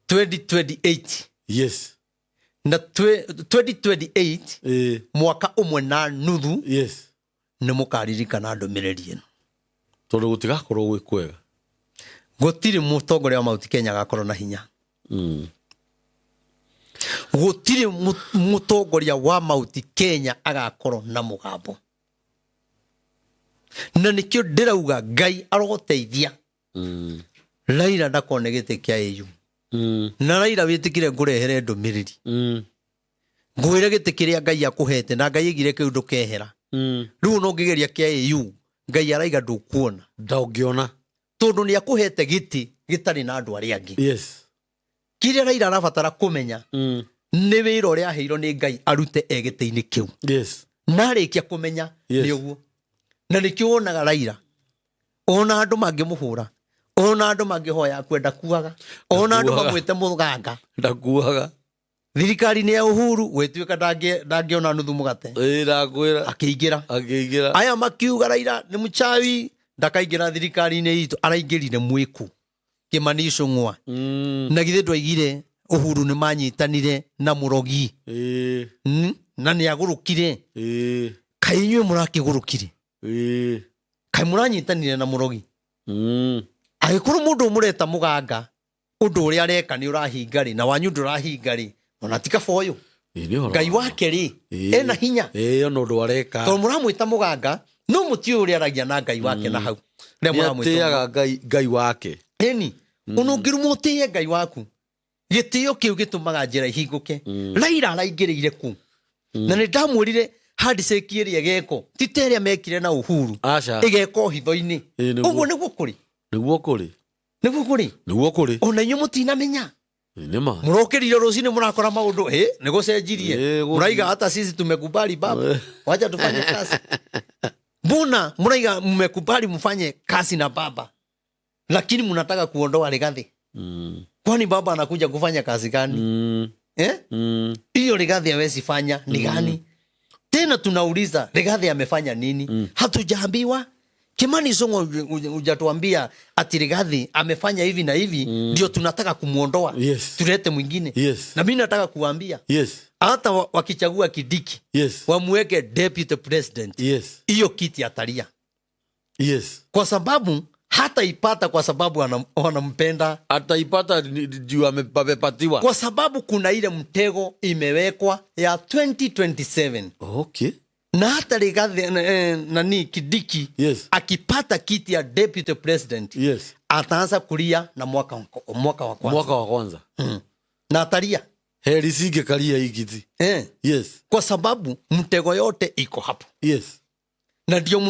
2028. Yes. Na 2028 mwaka ũmwe na nuthu. Yes. Nĩ mũkaririkana ndũmĩrĩri ĩno. Tondũ gũtigakorwo gwĩ kwega. Gũtirĩ mũtongoria wa Mount Kenya agakorwo na hinya. Gũtirĩ mũtongoria wa Mount Kenya agakorwo na mũgambo. Na nĩkĩo ndĩrauga Ngai aroteithia. Raila ndakone gĩtĩ kĩa AU. Na Raila wĩtĩkire ngũrehere ndũmĩrĩri. Ngwĩre gĩtĩ kĩrĩa Ngai akũhete na Ngai aigire kĩu ndũkehera. Rĩu ona ũngĩgeria kĩa AU, Ngai araiga ndũkuona. Ndũngĩona. Tondũ nĩ akũhete gĩtĩ gĩtarĩ na andũ arĩa angĩ. Yes. Kĩrĩa Raila arabatara kũmenya nĩ wĩra ũrĩa aheirwo nĩ Ngai arute e gĩtĩ-inĩ kĩu. Yes. Na arĩkia kũmenya nĩ ũguo. Na nĩkĩo wonaga Raila ona andũ mangĩmũhũra, ona andũ mangĩhoya akue ndakuaga, ona andũ mamwĩte mũganga ndakuaga. Thirikari nĩ ya Uhuru gwĩtuĩka ndangĩona nuthu mũgate. Ĩĩ, ndakwĩra. Akĩingĩra. Akĩingĩra. Aya makiuga Raila nĩ mũchawi ndakaingĩra thirikari-inĩ itũ, araingĩrire mwĩku Kĩmani Ichung'wa. Na githĩ ndwaigire Uhuru nĩ manyitanire na mũrogi? Na nĩ agũrũkire. Kaĩ inyuĩ mũrakĩgũrũkire? Kaĩ mũranyitanire na mũrogi? Angĩkorwo mũndũ ũmũreta mũganga ũndũ ũrĩa areka nĩ ũrahinga rĩ, na wanyu ndũrahinga rĩ, ona ti kaba ũyũ. Ngai wake rĩ, ena hinya. Ona ũndũ areka. Tondũ mũramwĩta mũganga, no mũtiũĩ ũrĩa aragia na Ngai wake na hau. Rĩrĩa mũramwĩta Nĩatĩaga Ngai wake. Ĩni, ona ũngĩrumwo ũtĩe Ngai waku. Gĩtĩo kĩu gĩtũmaga njĩra ihingũke. Raila araingĩrĩire kũ? Na nĩ ndamwĩrire handshake ĩrĩa ĩgekwo ti ta ĩrĩa mekire na Uhuru. Aca. Ĩgekwo hitho-inĩ. Ĩĩ, nĩguo. Ũguo nĩguo kũrĩ. Nĩguo kũrĩ. Nĩguo kũrĩ. Nĩguo kũrĩ. Ona inyuĩ mũtinamenya. Nĩ ma. Mũrokĩrire rũcinĩ mũrakora maũndũ, ĩ, nĩ gũcenjirie. Ĩ, Mũraiga hata sisi tumekubali baba. Wacha tufanye kazi. Mbona mũraiga mmekubali mfanye kazi na baba? Lakini mnataka kuondoa Rigathi. Kwani baba anakuja kufanya kazi gani? Hiyo Rigathi hawezi fanya ni gani? Tena tunauliza Rigathi amefanya nini? Hatujaambiwa. Kimani Ichung'wa hujatuambia ati Rigathi amefanya hivi na hivi, ndio tunataka kumuondoa. Yes. Tulete mwingine. Yes. Na mimi nataka kuambia. Yes. Hata wakichagua Kindiki, Yes. wamuweke deputy president. Yes. Hiyo kiti atalia. Yes. Kwa sababu hataipata, kwa sababu wanampenda. Ataipata juu amepatiwa. Kwa sababu kuna ile mtego imewekwa ya 2027. Okay. Na hata Rigathi, nani Kindiki, Yes. akipata kiti ya deputy president, Yes. ataanza kulia na mwaka wa kwanza. Mwaka wa kwanza. Na atalia. Heri singekalia hii kiti. Yes. Kwa sababu mtego yote iko hapo. Yes. Na ndio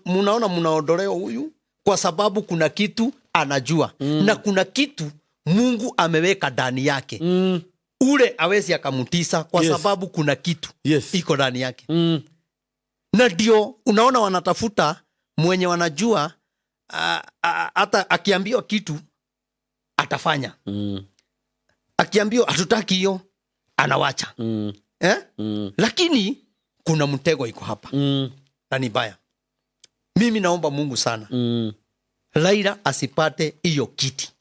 munaona munaondolewa huyu kwa sababu kuna kitu anajua. Na kuna kitu Mungu ameweka ndani yake. Ule hawezi akamtisa kwa Yes. sababu kuna kitu Yes. iko ndani yake. Na ndio unaona wanatafuta mwenye wanajua, hata akiambiwa kitu atafanya. Akiambiwa hatutaki hiyo anawacha. Lakini kuna mtego iko hapa. Na ni mbaya. Mimi naomba Mungu sana. Raila asipate hiyo kiti.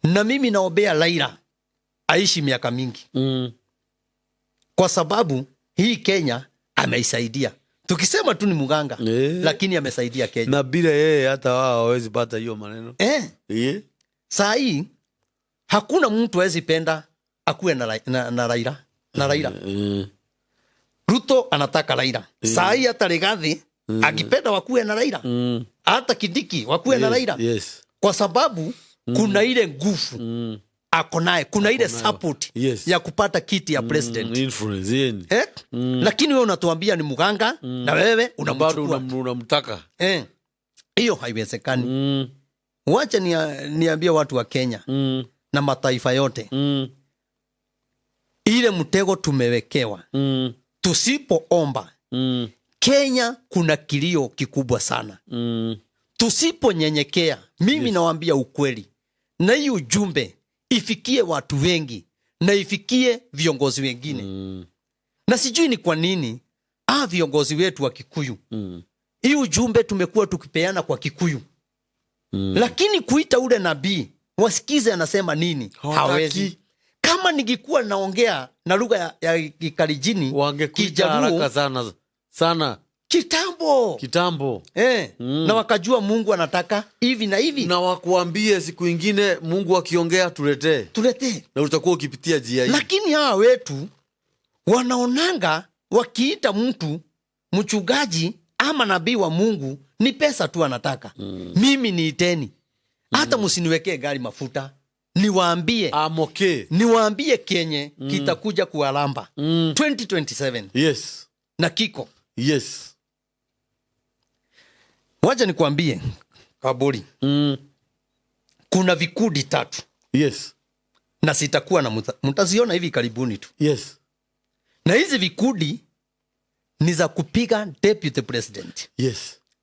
Na mimi naombea Raila aishi miaka mingi. Kwa sababu hii Kenya ameisaidia. Tukisema tu ni muganga, lakini amesaidia Kenya. Na bila yeye hata wao hawezi pata hiyo maneno. Saa hii hakuna mtu hawezi penda akuwe na Raila. Na Raila. Ruto anataka Raila. Saa hii hata Rigathi akipenda wakuwe na Raila. Hata Kindiki wakuwe na Raila. Yes. Kwa sababu kuna ile nguvu Ako naye, kuna ile support ya kupata kiti ya president. Influence yeni. Eh? Lakini wewe unatuambia ni mganga na wewe Na bado unamchukua. unamtaka. Eh, hiyo haiwezekani. Wacha niambie watu wa Kenya na mataifa yote, ile mtego tumewekewa, tusipoomba, Kenya kuna kilio kikubwa sana. Tusiponyenyekea, mimi nawaambia ukweli, na hii ujumbe ifikie watu wengi na ifikie viongozi wengine. Na sijui ni kwa nini viongozi wetu wa Kikuyu, hii ujumbe tumekuwa tukipeana kwa Kikuyu, lakini kuita ule nabii wasikize anasema nini, Hawataki. hawezi. Kama ningekuwa naongea na lugha ya Kikalijini, Wangekuita Kijaluo, haraka sana sana kitambo, kitambo. Na wakajua Mungu anataka hivi na hivi, Na wakuambie siku ingine Mungu akiongea tuletee, tuletee. Na utakuwa ukipitia njia hii. Lakini hawa wetu wanaonanga wakiita mtu mchungaji ama nabii wa Mungu ni pesa tu anataka. Mimi niiteni, hata msiniwekee gari mafuta, niwaambie, I'm okay. niwaambie kenye kitakuja kuwalamba 2027 na kiko. Wacha nikwambie Kaburi, kuna vikundi tatu na sitakuwa na mtaziona hivi karibuni tu. Na hizi vikundi ni za kupiga deputy president.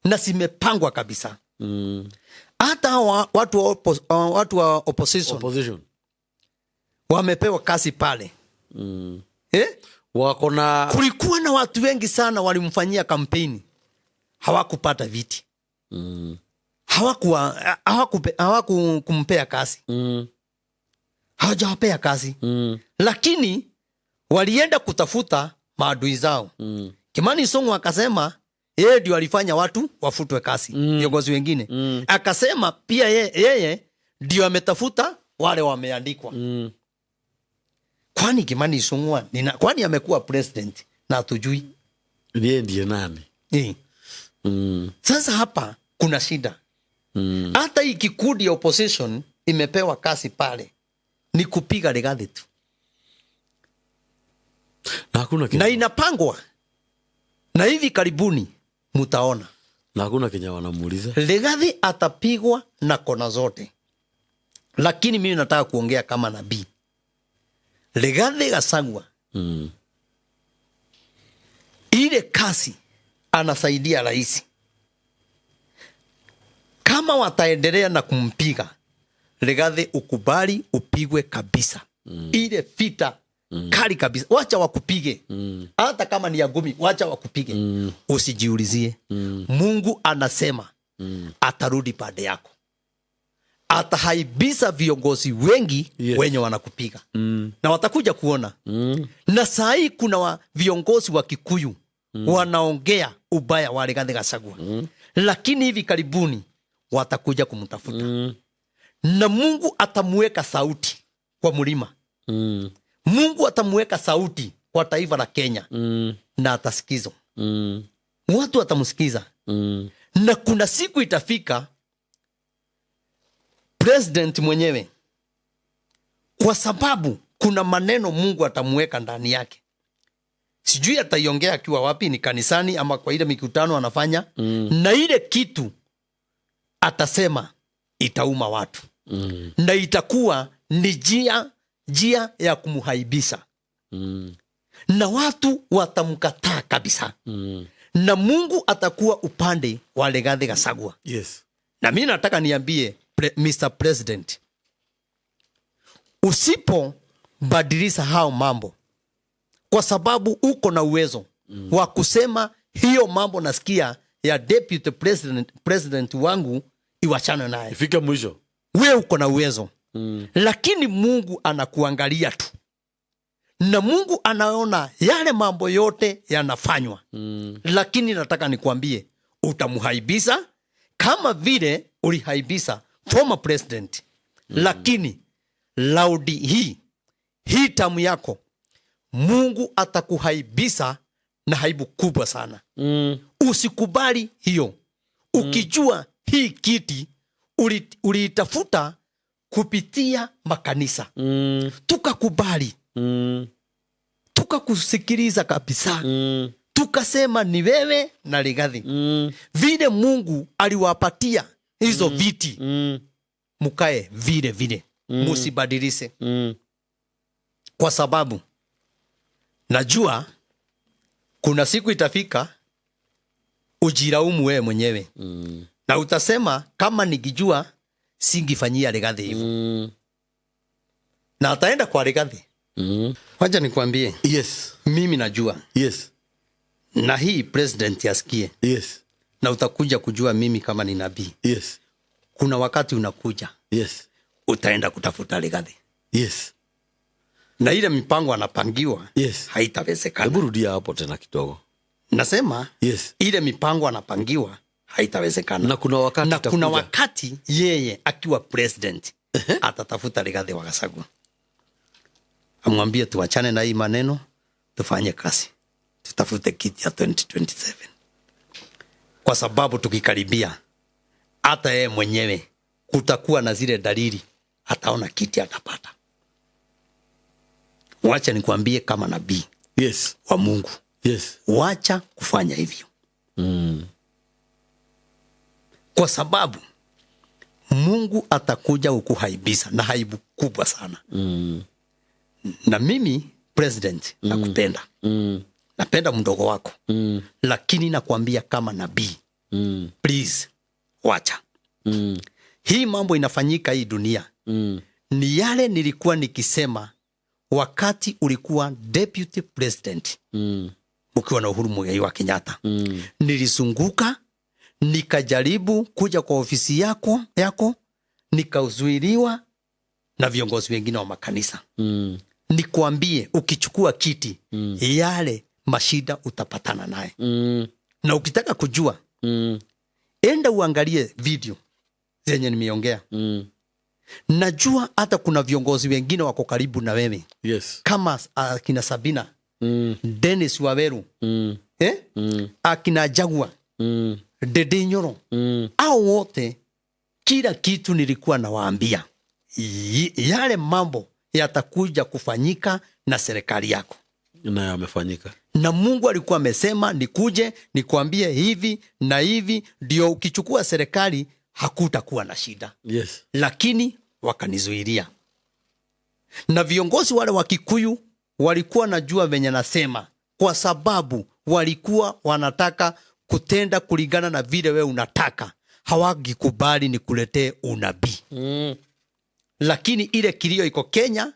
Na zimepangwa kabisa. Hata watu wa opposition, Opposition. wamepewa kazi pale. Eh? Wako na Kulikuwa na watu wengi sana walimfanyia kampeni, hawakupata viti. Hawakumpea kazi. Hawajawapea kazi. Lakini walienda kutafuta maadui zao. Kimani Ichung'wah akasema yeye ndio alifanya watu wafutwe kazi, viongozi wengine. Akasema pia yeye ndio ametafuta wale wameandikwa. Kwani Kimani Ichung'wah kwani amekuwa president na hatujui? Yeye ndiye nani? Sasa hapa kuna shida. Hata hii kikundi ya opposition imepewa kazi pale ni kupiga Rigathi tu. Na hakuna Kenya. Na inapangwa. Na hivi karibuni mutaona. Na hakuna Kenya wanamuuliza. Rigathi atapigwa na kona zote. Lakini mimi nataka kuongea kama nabii. Rigathi Gachagua. Ile kasi anasaidia rais. Kama wataendelea na kumpiga Rigathi, ukubali upigwe kabisa. Ile vita kali kabisa. Wacha wakupige. Hata kama ni ya ngumi, wacha wakupige. Usijiulizie. Mungu anasema atarudi pande yako. Atahaibisa viongozi wengi wenye wanakupiga. Na watakuja kuona. Na saa hii kuna viongozi wa Kikuyu wanaongea ubaya wa Rigathi Gachagua. Lakini hivi karibuni watakuja kumtafuta. Na Mungu atamuweka sauti kwa mlima. Mungu atamuweka sauti kwa taifa la Kenya. Na atasikizwa. Watu watamsikiza. Na kuna siku itafika president mwenyewe, kwa sababu kuna maneno Mungu atamuweka ndani yake. Sijui ataiongea akiwa wapi, ni kanisani ama kwa ile mikutano anafanya. Na ile kitu atasema itauma watu. Na itakuwa ni njia ya kumhaibisha. Na watu watamkataa kabisa. Na Mungu atakuwa upande wa Rigathi Gachagua. Na mimi nataka niambie Mr. President, usipobadilisha hao mambo, kwa sababu uko na uwezo wa kusema hiyo mambo nasikia ya deputy president wangu iwachane naye. Ifike mwisho. Wewe uko na uwezo. Lakini Mungu anakuangalia tu. Na Mungu anaona yale mambo yote yanafanywa. Lakini nataka nikwambie, utamhaibisha kama vile ulihaibisha former president. Lakini laudi hii tamu yako, Mungu atakuhaibisha na haibu kubwa sana. Usikubali hiyo. Ukijua hii kiti uliitafuta Kupitia makanisa. Tukakubali. Tukakusikiliza kabisa. Tukasema ni wewe na Rigathi. Vile Mungu aliwapatia hizo viti, mukae vile vile. Musibadilishe. Kwa sababu najua kuna siku itafika ujilaumu wewe mwenyewe. Na utasema kama nikijua singifanyia Rigathi hivyo. Na ataenda kwa Rigathi. Wacha nikwambie. Mimi najua. Na hii president asikie. Na utakuja kujua mimi kama ni nabii. Kuna wakati unakuja. Utaenda kutafuta Rigathi. Na ile mipango anapangiwa, haitawezekana. Hebu rudia hapo tena kidogo. Nasema, ile mipango anapangiwa haitawezekana. Na kuna wakati Na kuna itakuja. wakati yeye akiwa president atatafuta Rigathi wa Gachagua. Amwambie tuachane na hii maneno, tufanye kazi. Tutafute kiti ya 2027. Kwa sababu tukikaribia hata yeye mwenyewe kutakuwa na zile dalili, ataona kiti atapata. Wacha nikwambie kama nabii wa Mungu. Wacha kufanya hivyo. Kwa sababu Mungu atakuja kukuhaibisha na aibu kubwa sana. Na mimi president nakupenda. Napenda mdogo wako. Lakini nakwambia kama nabii. Please wacha. Hii mambo inafanyika hii dunia. Ni yale nilikuwa nikisema wakati ulikuwa deputy president. Ukiwa na Uhuru Muigai wa Kenyatta. Nilizunguka nikajaribu kuja kwa ofisi yako nikazuiliwa na viongozi wengine wa makanisa. Nikwambie ukichukua kiti, yale mashida utapatana naye. Na ukitaka kujua, enda uangalie video zenye nimeongea. Najua hata kuna viongozi wengine wako karibu na wewe. Kama akina Sabina, Dennis Waweru, Akina Jaguar, Ndindi Nyoro. Hao wote kila kitu nilikuwa nawaambia. Yale mambo yatakuja kufanyika na serikali yako. Na yamefanyika. Na Mungu alikuwa amesema nikuje nikuambie hivi na hivi, ndio ukichukua serikali hakutakuwa na shida. Lakini wakanizuilia. Na viongozi wale wa Kikuyu walikuwa najua venye nasema, kwa sababu walikuwa wanataka kutenda kulingana na vile we unataka. Hawangekubali nikuletee unabii. Lakini ile kilio iko Kenya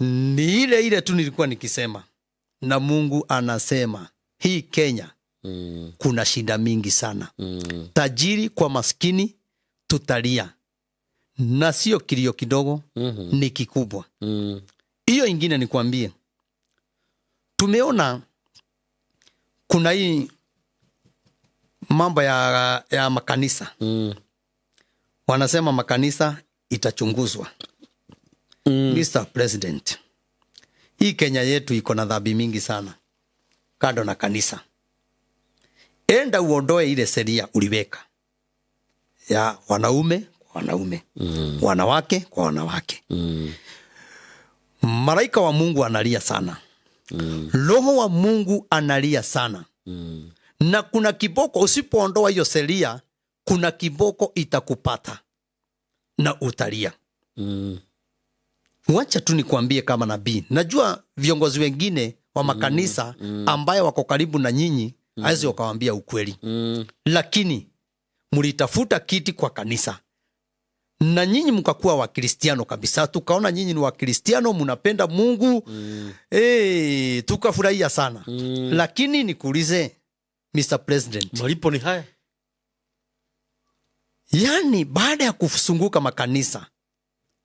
ni ile ile tu nilikuwa nikisema. Na Mungu anasema hii Kenya kuna shida mingi sana. Tajiri kwa maskini tutalia. Na sio kilio kidogo, ni kikubwa. Hiyo ingine nikwambie. Tumeona kuna hii mambo ya makanisa. Wanasema makanisa itachunguzwa. Mr. President, hii Kenya yetu iko na dhambi mingi sana kando na kanisa. Enda uondoe ile sheria uliweka ya wanaume kwa wanaume, wanawake kwa wanawake. Malaika wa Mungu analia sana. Roho wa Mungu analia sana. Na kuna kiboko, usipoondoa hiyo sheria, kuna kiboko itakupata na utalia. Wacha tu nikwambie kama nabii. Najua viongozi wengine wa makanisa ambaye wako karibu na nyinyi, hawezi wakawaambia ukweli. Lakini mlitafuta kiti kwa kanisa na nyinyi mkakuwa Wakristiano kabisa. Tukaona nyinyi ni Wakristiano, mnapenda Mungu. Tukafurahia sana. Lakini nikuulize Mr. President, malipo ni haya. Yaani baada ya kusunguka makanisa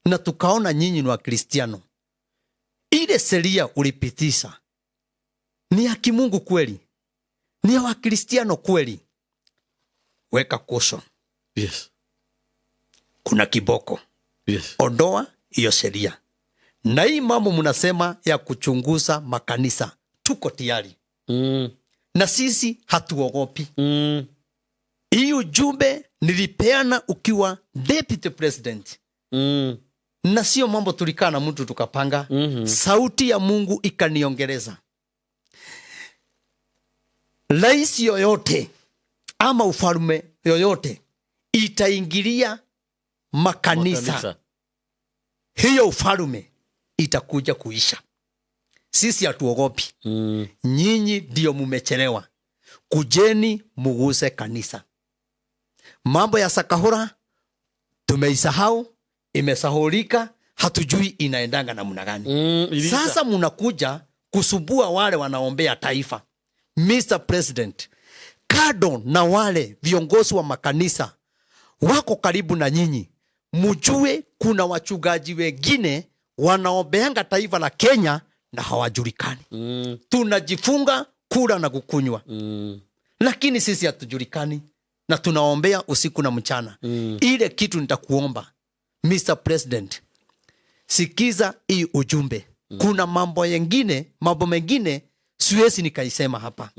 na tukaona nyinyi ni Wakristiano, ile sheria ulipitisha ni ya kimungu kweli? Ni ya Wakristiano kweli? Weka caution. Kuna kiboko. Ondoa hiyo sheria. Na hii mambo mnasema ya kuchunguza makanisa, tuko tayari. Na sisi hatuogopi. Hii ujumbe nilipeana ukiwa deputy president. Na sio mambo tulikaa na mtu tukapanga. Sauti ya Mungu ikaniongeleza, rais yoyote ama ufalme yoyote itaingilia makanisa, Makanisa. Hiyo ufalme itakuja kuisha. Sisi hatuogopi. Nyinyi ndio mumechelewa. Kujeni muguse kanisa. Mambo ya Sakahura tumeisahau, imesahulika, hatujui inaendanga namna gani. Iliisha. Sasa munakuja kusumbua wale wanaombea taifa. Mr. President, kado na wale viongozi wa makanisa wako karibu na nyinyi, mujue kuna wachungaji wengine wanaombeanga taifa la Kenya na hawajulikani. Tunajifunga kula na kukunywa, lakini sisi hatujulikani na tunaombea usiku na mchana. Ile kitu nitakuomba Mr. President, sikiza hii ujumbe. Kuna mambo mengine siwezi nikaisema hapa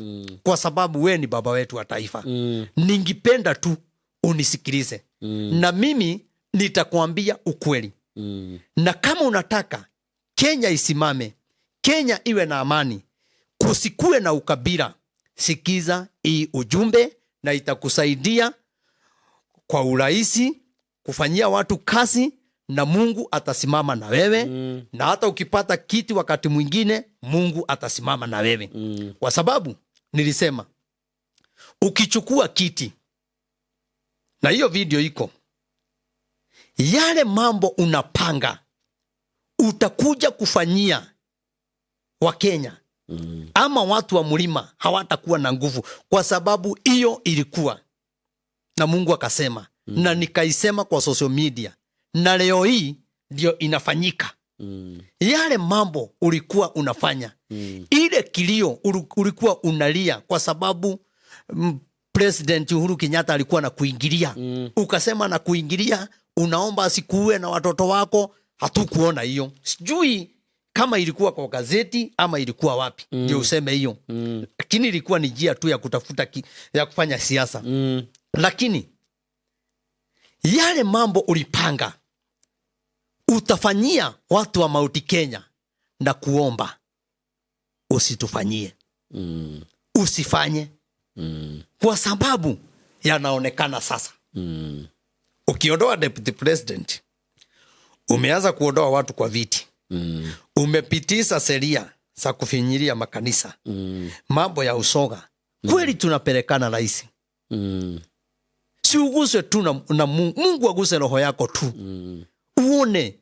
kwa sababu we ni baba wetu wa taifa. Ningipenda tu unisikilize na mimi nitakwambia ukweli. Na kama unataka Kenya isimame, Kenya iwe na amani, kusikue na ukabila, sikiza hii ujumbe na itakusaidia kwa urahisi kufanyia watu kazi, na Mungu atasimama na wewe. Na hata ukipata kiti wakati mwingine, Mungu atasimama na wewe. Kwa sababu nilisema ukichukua kiti, na hiyo video iko, yale mambo unapanga utakuja kufanyia Wakenya ama watu wa mlima hawatakuwa na nguvu, kwa sababu hiyo ilikuwa na Mungu akasema, na nikaisema kwa social media, na leo hii ndio inafanyika. Yale mambo ulikuwa unafanya, ile kilio ulikuwa unalia kwa sababu President Uhuru Kenyatta alikuwa na kuingilia, ukasema na kuingilia, unaomba asikuue na watoto wako. Hatukuona hiyo, sijui kama ilikuwa kwa gazeti ama ilikuwa wapi ndio useme hiyo, lakini ilikuwa ni njia tu ya kutafuta ya kufanya siasa. Lakini yale mambo ulipanga utafanyia watu wa Mount Kenya, na kuomba usitufanyie. Usifanye. Kwa sababu yanaonekana sasa. Ukiondoa deputy president, umeanza kuondoa watu kwa viti. Umepitisha sheria za kufinyilia makanisa. Mambo ya usoga. Kweli tunapelekana rais. Si uguse tu na Mungu. Mungu aguse roho yako tu. Uone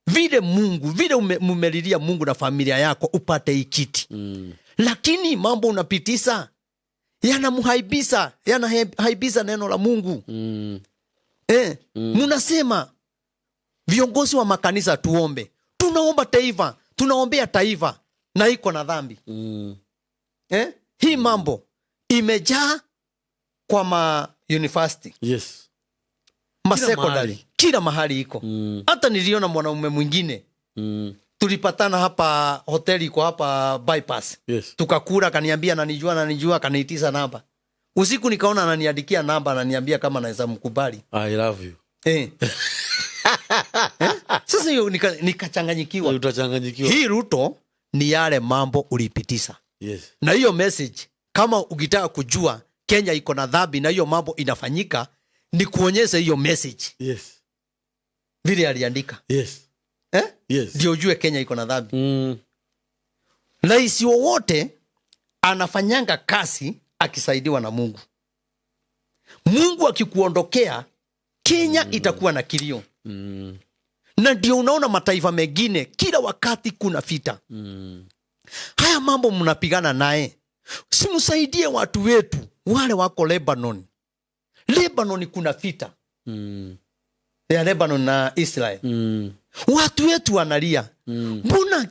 vile Mungu, vile umelilia Mungu na familia yako upate hii kiti. Lakini mambo unapitisha yanamuhaibisa, yanahaibisa neno la Mungu. Munasema viongozi wa makanisa tuombe. Tunaomba taifa, tunaombea taifa na iko na dhambi. Hii mambo imejaa kwa ma university. Ma Kila secondary. mahali. Kila mahali iko. Hata niliona mwanaume mwingine. Tulipatana hapa hoteli iko hapa bypass. Tukakula, akaniambia ananijua, ananijua, akaniitisha namba. Usiku nikaona ananiandikia namba, ananiambia kama naweza mkubali. I love you. Sasa hiyo nikachanganyikiwa. Utachanganyikiwa. Hii Ruto ni yale mambo ulipitisha. Na hiyo message, kama ukitaka kujua Kenya iko na dhambi na hiyo mambo inafanyika, ni kuonyesha hiyo message. Vile aliandika. Ndio ujue Kenya iko na dhambi. Rais wowote anafanyanga kazi akisaidiwa na Mungu. Mungu akikuondokea, Kenya itakuwa na kilio. Na ndio unaona mataifa mengine kila wakati kuna vita. Haya mambo mnapigana naye. Simsaidie watu wetu wale wako Lebanon. Lebanon kuna vita. Ya Lebanon na Israel. Watu wetu wanalia. Mbona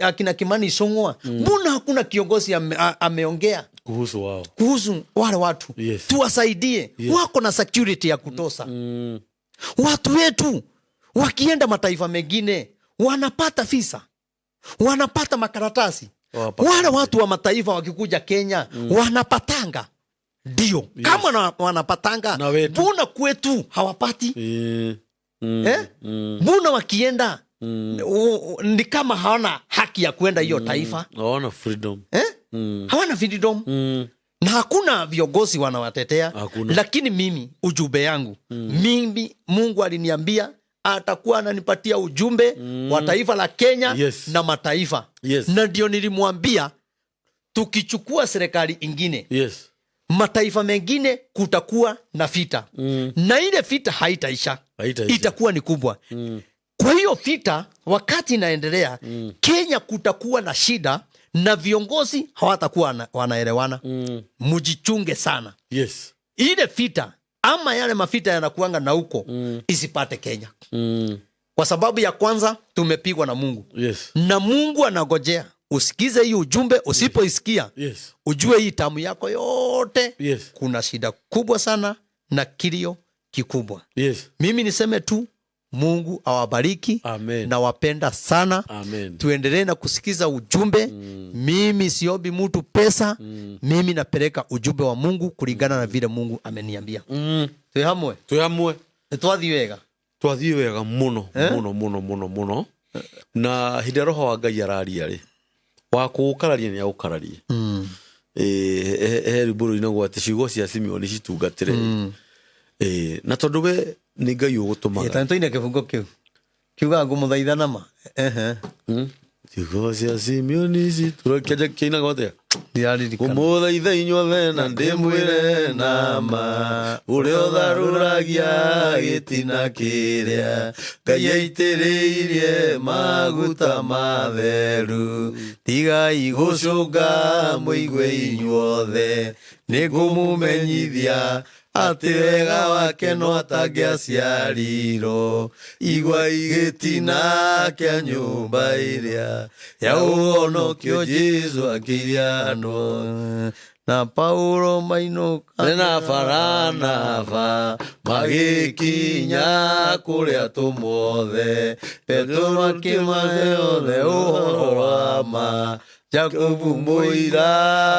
akina Kimani Ichung'wah? Mbona hakuna kiongozi ameongea kuhusu wao? Kuhusu wale watu. Tuwasaidie. Wako na security ya kutosha. Watu wetu wakienda mataifa mengine wanapata visa, wanapata makaratasi. Wapata Wale watu wa mataifa wakikuja Kenya wanapatanga. Ndio. Kama wanapatanga, Na wetu. mbona kwetu hawapati? Eh? Mbona wakienda ni kama hawana haki ya kuenda hiyo taifa. Hawana freedom. Eh? Hawana freedom. Na hakuna viongozi wanawatetea. Hakuna. Lakini mimi ujumbe yangu, mimi Mungu aliniambia atakuwa ananipatia ujumbe wa taifa la Kenya na mataifa. Na ndio nilimwambia tukichukua serikali ingine, mataifa mengine kutakuwa na vita. Na ile vita haitaisha. Haitaisha. Itakuwa ni kubwa. Kwa hiyo vita wakati inaendelea, Kenya kutakuwa na shida na viongozi hawatakuwa wanaelewana. Mjichunge sana. Ile vita ama yale mavita yanakuanga na huko, isipate Kenya. Kwa sababu ya kwanza tumepigwa na Mungu. Na Mungu anagojea usikize hii ujumbe, usipoisikia ujue hii tamu yako yote kuna shida kubwa sana na kilio kikubwa. Mimi niseme tu Mungu awabariki. Amen. Na wapenda sana. Amen. Tuendelee na kusikiza ujumbe. Mimi siombi mtu pesa. Mimi napeleka ujumbe wa Mungu kulingana na vile Mungu ameniambia. Twi hamwe? Twi hamwe. Nĩ twathiĩ wega? Twathiĩ wega mũno, mũno, mũno, mũno, mũno. Na hĩndĩ ĩrĩa roho wa Ngai araria rĩ, wa kũũkararia nĩ agũkararia. He rwĩmbo rũinagwo atĩ ciugo cia Simeoni citungatĩre. Na tondũ we nĩ Ngai ũgũtũmaga. Ta nĩtũine kĩbungo kĩu. Kiugaga ngũmũthaitha nama. Ehe. Ciugo cia Simeoni citungatĩre. Kĩinagwo atĩa? Ndiraririkana. Ngũmũthaitha inyuothe na ndĩmwĩre nama, ũrĩa ũtharũragia gĩtina kĩrĩa Ngai aitĩrĩirie maguta matheru. Tigai gũcũnga mũigue inyuothe, nĩngũmũmenyithia atĩ wega wake no atangĩaciarirwo. Igua igĩtina kĩa nyũmba ĩrĩa ya ũhonokio Jesũ akĩrianwo. Na Paulo mainũka na Baranaba magĩkinya kũrĩa atũmwo othe, Petero akĩmahe othe ũhoro wa ma. Jakubu mũira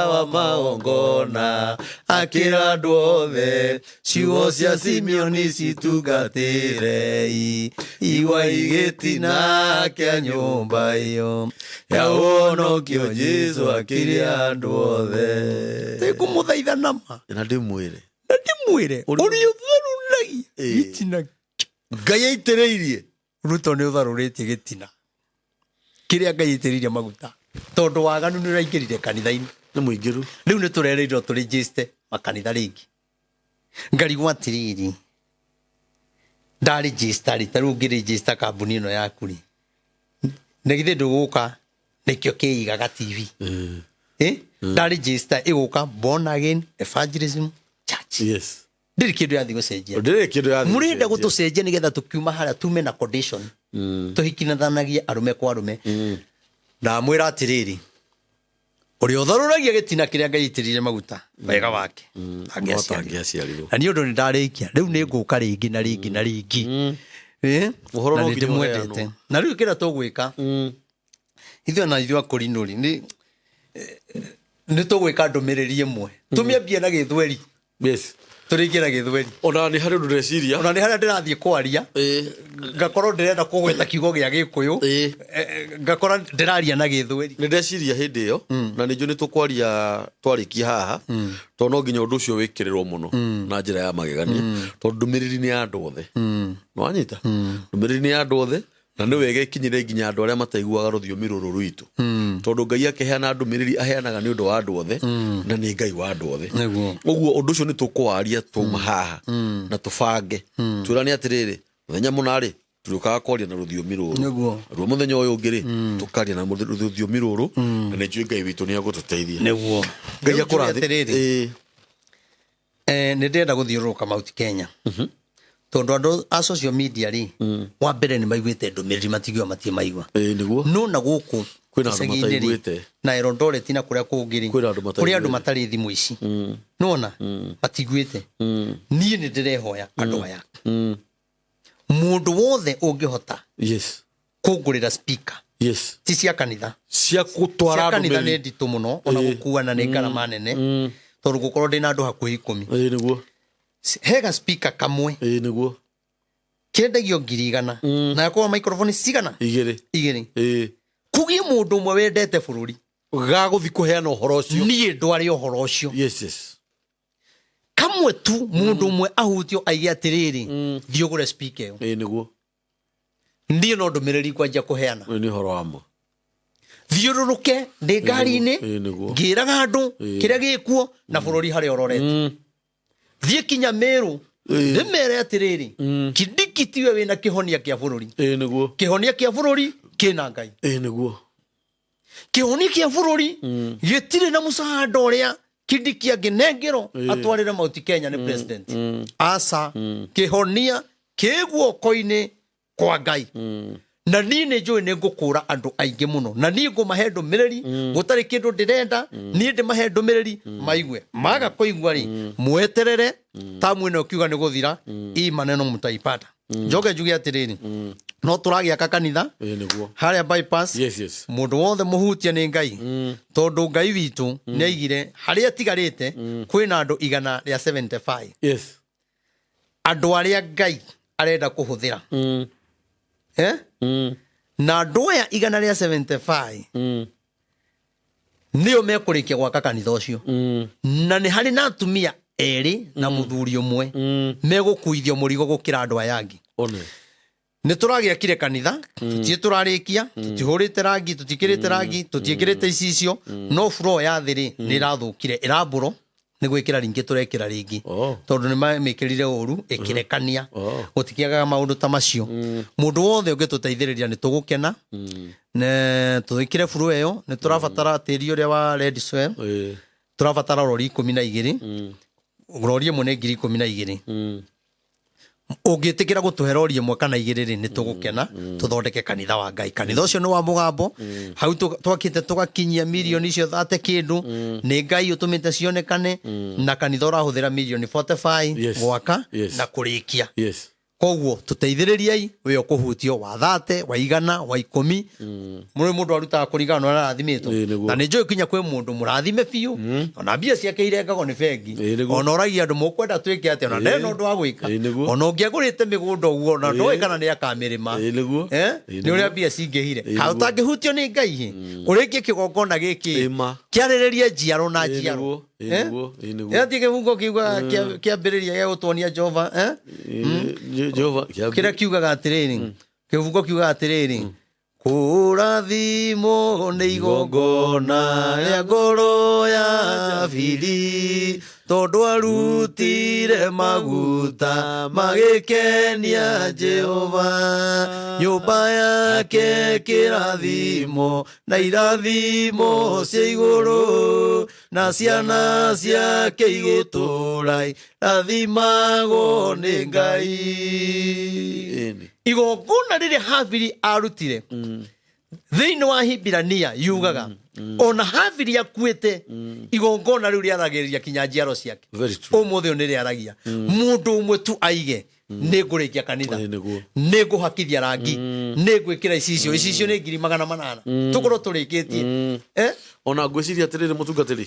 wa magongona akĩra andũ othe ciugo cia Simeoni citungatĩrei. Igua igĩtina kĩa nyũmba ĩyo ya ũhonokio Jesũ akĩrĩa andũ othe. Nĩngũmũthaitha nama. Na ndĩmwĩre. Na ndĩmwĩre, ũrĩa ũtharũragia gĩtina. Ngai aitĩrĩirie. Ruto nĩ ũtharũrĩtie gĩtina kĩrĩa Ngai aitĩrĩirie maguta, tondũ waganu nĩ ũraingĩrire kanitha-inĩ. Nĩ mũingĩru. Rĩu nĩ tũrereirwo tũrĩnjĩste makanitha rĩngĩ. Ngarigwo atĩrĩrĩ, ndarĩnjĩsta rĩ, ta rĩu ũngĩrĩnjĩsta kambuni ĩno yaku rĩ, na githĩ ndũgũka nĩkĩo kĩigaga TV? Ndarĩnjĩsta ĩgũka Born Again Evangelism Church. Ndĩrĩ kĩndũ yathiĩ gũcenjia. Ndĩrĩ kĩndũ yathiĩ Mũrenda gũcenjia. gũtũcenjia nĩgetha tũkiuma harĩa tume na condition. Tũhikinanagie arũme kwa arũme. Ndamwĩra atĩrĩrĩ, ũrĩa ũtharũragia gĩtina kĩrĩa Ngai aitĩrĩire maguta, wega wake angĩaciarirwo. Angĩaciarirwo. Na nĩ ũndũ nĩ ndarĩkia, rĩu nĩ ngũka rĩngĩ na rĩngĩ na rĩngĩ. Ũhoro Na no nĩ nginya ndĩmwendete. ũheanwo. Na rĩu kĩrĩa tũgwĩka, ithuĩ na ithuĩ akũrinũri, nĩ tũgwĩka ndũmĩrĩri ĩmwe. Tũmĩambie na gĩthweri. Tũrĩkie na gĩthweri. Ona nĩ harĩ ũndũ ndĩreciria. Ona nĩ harĩa ndĩrathiĩ kwaria, ngakorwo ndĩrenda kũgweta kiugo gĩa Gĩkũyũ, ngakora ndĩraria na gĩthweri. Nĩ ndeciria hĩndĩ ĩyo, na nĩ njũĩ nĩ tũkwaria twarĩkia haha, tondũ no nginya ũndũ ũcio wĩkĩrĩrwo mũno na njĩra ya magegania, tondũ ndũmĩrĩri nĩ ya andũ othe. Nĩ wanyita? Ndũmĩrĩri nĩ ya andũ othe, na nĩ wega ĩkinyĩre nginya andũ arĩa mataiguaga rũthiomi rũrũ rwitũ. Tondũ Ngai akĩheana ndũmĩrĩri aheanaga nĩ ũndũ wa andũ othe, na nĩ Ngai wa andũ othe. Ũguo ũndũ ũcio nĩ tũkũwaria twauma haha, na tũbange. Twĩrane atĩrĩrĩ, mũthenya mũna rĩ, tũrĩũkaga kwaria na rũthiomi rũrũ. Naruo mũthenya ũyũ ũngĩ rĩ, tũkaria na rũthiomi rũrũ, na nĩ njũĩ Ngai witũ nĩ egũtũteithia. Ngai Rĩu akũrathime. atĩrĩrĩ. Nĩ ndĩrenda gũthiũrũrũka Mount Kenya. Tondũ andũ a social media rĩ, wa mbere nĩ maiguĩte ndũmĩrĩri, matiguaga matirĩ maigua. Nĩguo. No na gũkũ Kwĩna andũ icagi-inĩ rĩ, mataiguĩte. na Eldoret na kũrĩa kũngĩ rĩ, Kwĩna andũ kũrĩ andũ mataiguĩte. matarĩ thimũ ici. Nĩwona? Matiguĩte. Niĩ nĩ ndĩrehoya andũ aya. Mũndũ wothe ũngĩhota kũngũrĩra speaker. Ti cia kanitha. Cia gũtwara Cia kanitha ndũmĩrĩri. nĩ nditũ mũno, ona gũkua na nĩ ngarama nene. Tondũ gũkorwo ndĩna andũ hakuhĩ 10. Nĩguo. Hega speaker kamwe. Nĩguo. Kĩendagio 100,000. Na yakorwo microphone cigana? Igĩrĩ. Igĩrĩ. Ĩĩ. Kũgĩe mũndũ ũmwe wendete bũrũri. Gagũthi kũheana ũhoro ũcio. Niĩ ndware ũhoro ũcio. Yes, yes. Kamwe tu mũndũ ũmwe ahutio aige atĩrĩrĩ, thiĩ ũgũre speaker ĩyo. Ĩĩ nĩguo. Niĩ no ndũmĩrĩri ngwanjia kũheana. Ĩĩ nĩ ũhoro wa ma. Thiũrũrũke ndĩ ngari-inĩ Ĩĩ nĩguo. ngĩraga andũ kĩrĩa gĩkuo na bũrũri harĩa ũrorete. Thiĩ kinya Mĩrũ Ĩĩ. ndĩmere atĩrĩrĩ, Kindiki tiwe wĩna kĩhonia kĩa bũrũri. Ĩĩ nĩguo. Kĩhonia kĩa bũrũri kĩna Ngai. Ĩĩ nĩguo. Kĩhonia kĩa bũrũri gĩtirĩ na mũcahanda ũrĩa Kindiki angĩnengerwo atwarĩre Mount Kenya nĩ president. Aca, kĩhonia kĩ guoko-inĩ kwa Ngai. Na niĩ nĩ njũĩ nĩ ngũkũra andũ aingĩ mũno, na niĩ ngũmahe ndũmĩrĩri, gũtarĩ kĩndũ ndĩrenda, niĩ ndĩmahe ndũmĩrĩri maigue. Maga kũigua rĩ, mweterere tamu ĩno ĩkiuga nĩ gũthira, hii maneno mtaipata. Njoke njuge atĩrĩrĩ, no tũragĩaka kanitha Ĩĩ nĩguo. harĩa bypass. Yes, yes. Mũndũ wothe mũhutie nĩ Ngai, tondũ Ngai witũ nĩ aigire harĩa atigarĩte kwĩna andũ 175. Yes. Andũ arĩa Ngai arenda kũhũthĩra. Eh? Na andũ aya 175 nĩo mekũrĩkia gwaka kanitha ũcio. Na nĩ harĩ na atumia erĩ na mũthuri ũmwe megũkuithio mũrigo gũkĩra andũ aya angĩ. One. Nĩ tũragĩakire kanitha, tũtirĩ tũrarĩkia, tũtihũrĩte rangi, tũtikĩrĩte rangi, tũtiĩkĩrĩte icicio, no floor ya thĩ rĩ nĩ ĩrathũkire, ĩrambũro nĩ gwĩkĩra ringĩ tũrekĩra rĩngĩ. Oh. Tondũ nĩ mamĩkĩrire ũru ĩkĩrekania. Oh. Gũtikĩagaga maũndũ ta macio. Mũndũ wothe ũngĩtũteithĩrĩria nĩ tũgũkena. Ne tũĩkĩre floor ĩyo, nĩ tũrabatara tĩri ũrĩa wa red soil. Ĩĩ. Tũrabatara rori 12. Rori ĩmwe nĩ 12,000. Ũngĩtĩkĩra gũtũhe rori ĩmwe kana igĩrĩ rĩ, nĩ tũgũkena tũthondeke kanitha wa Ngai. Kanitha ũcio nĩ wa mũgambo. Hau twakĩte tũgakinyia mirioni icio thate kĩndũ. Nĩ Ngai ũtũmĩte cionekane, na kanitha ũrahũthĩra mirioni 45 Yes. gwaka Yes. na kũrĩkia. Yes. Koguo tũteithĩrĩriei wĩ ũkũhutio wa thate, wa 100, wa 10. Mũrĩ mũndũ arutaga kũringana na ũrĩa arathimĩtwo. Ĩĩ, nĩguo. Na nĩ njũĩ kinya kwĩ mũndũ mũrathime biũ, ona mbia ciake irengagwo nĩ bengi. Ĩĩ, nĩguo. Ona ũragia andũ mũkwenda twĩke atĩa, ona ndarĩ na ũndũ wa gwĩka. Ĩĩ, nĩguo. Ona ũngĩagũrĩte mĩgũnda ũguo, ona ndũĩ Ĩĩ. kana nĩ akamĩrĩma. Ĩĩ, nĩguo. Eh? Ĩĩ, Nĩ ũrĩa nĩguo. mbia cingĩhire. Ĩĩ, Ka nĩguo. ũtangĩhutio nĩ Ngai ĩ, ũrĩkie kĩgongona gĩkĩ Ĩĩ, ma. kĩarĩrĩrie njiaro na Ĩĩ, njiaro. nĩguo. Ĩĩ, Eh? nĩguo. Ĩĩ, nĩguo. Ĩĩ, ti kĩbungo kiugaga kĩambĩrĩria gĩa gũtuonia Jehova, eh? Ĩĩ, Jehova, Kĩrĩa kiugaga atĩrĩrĩ, kĩbungo kiugaga atĩrĩrĩ, kũrathimwo nĩ igongona rĩa ngoro ya Habili, tondũ arutire maguta magĩkenia Jehova. Nyũmba yake kĩrathimo na irathimo cia igũrũ, na ciana ciake igĩtũũra irathimagwo nĩ Ngai. Ĩni. Igongona rĩrĩa Habili arutire thĩinĩ wa Hibirania yugaga ona Habili akuĩte, igongona rĩu rĩaragĩrĩria kinya njiaro ciake. Very true. Ũmũthĩ ũyũ nĩ rĩaragia. Mũndũ ũmwe tu aige nĩ ngũrĩkia kanitha, Ĩĩ, nĩguo. nĩ ngũhakithia rangi, nĩ ngwĩkĩra icicio, icicio nĩ 800,000, tũkorwo tũrĩkĩtie. Eh? Ona ngwĩciria atĩrĩrĩ mũtungatĩri,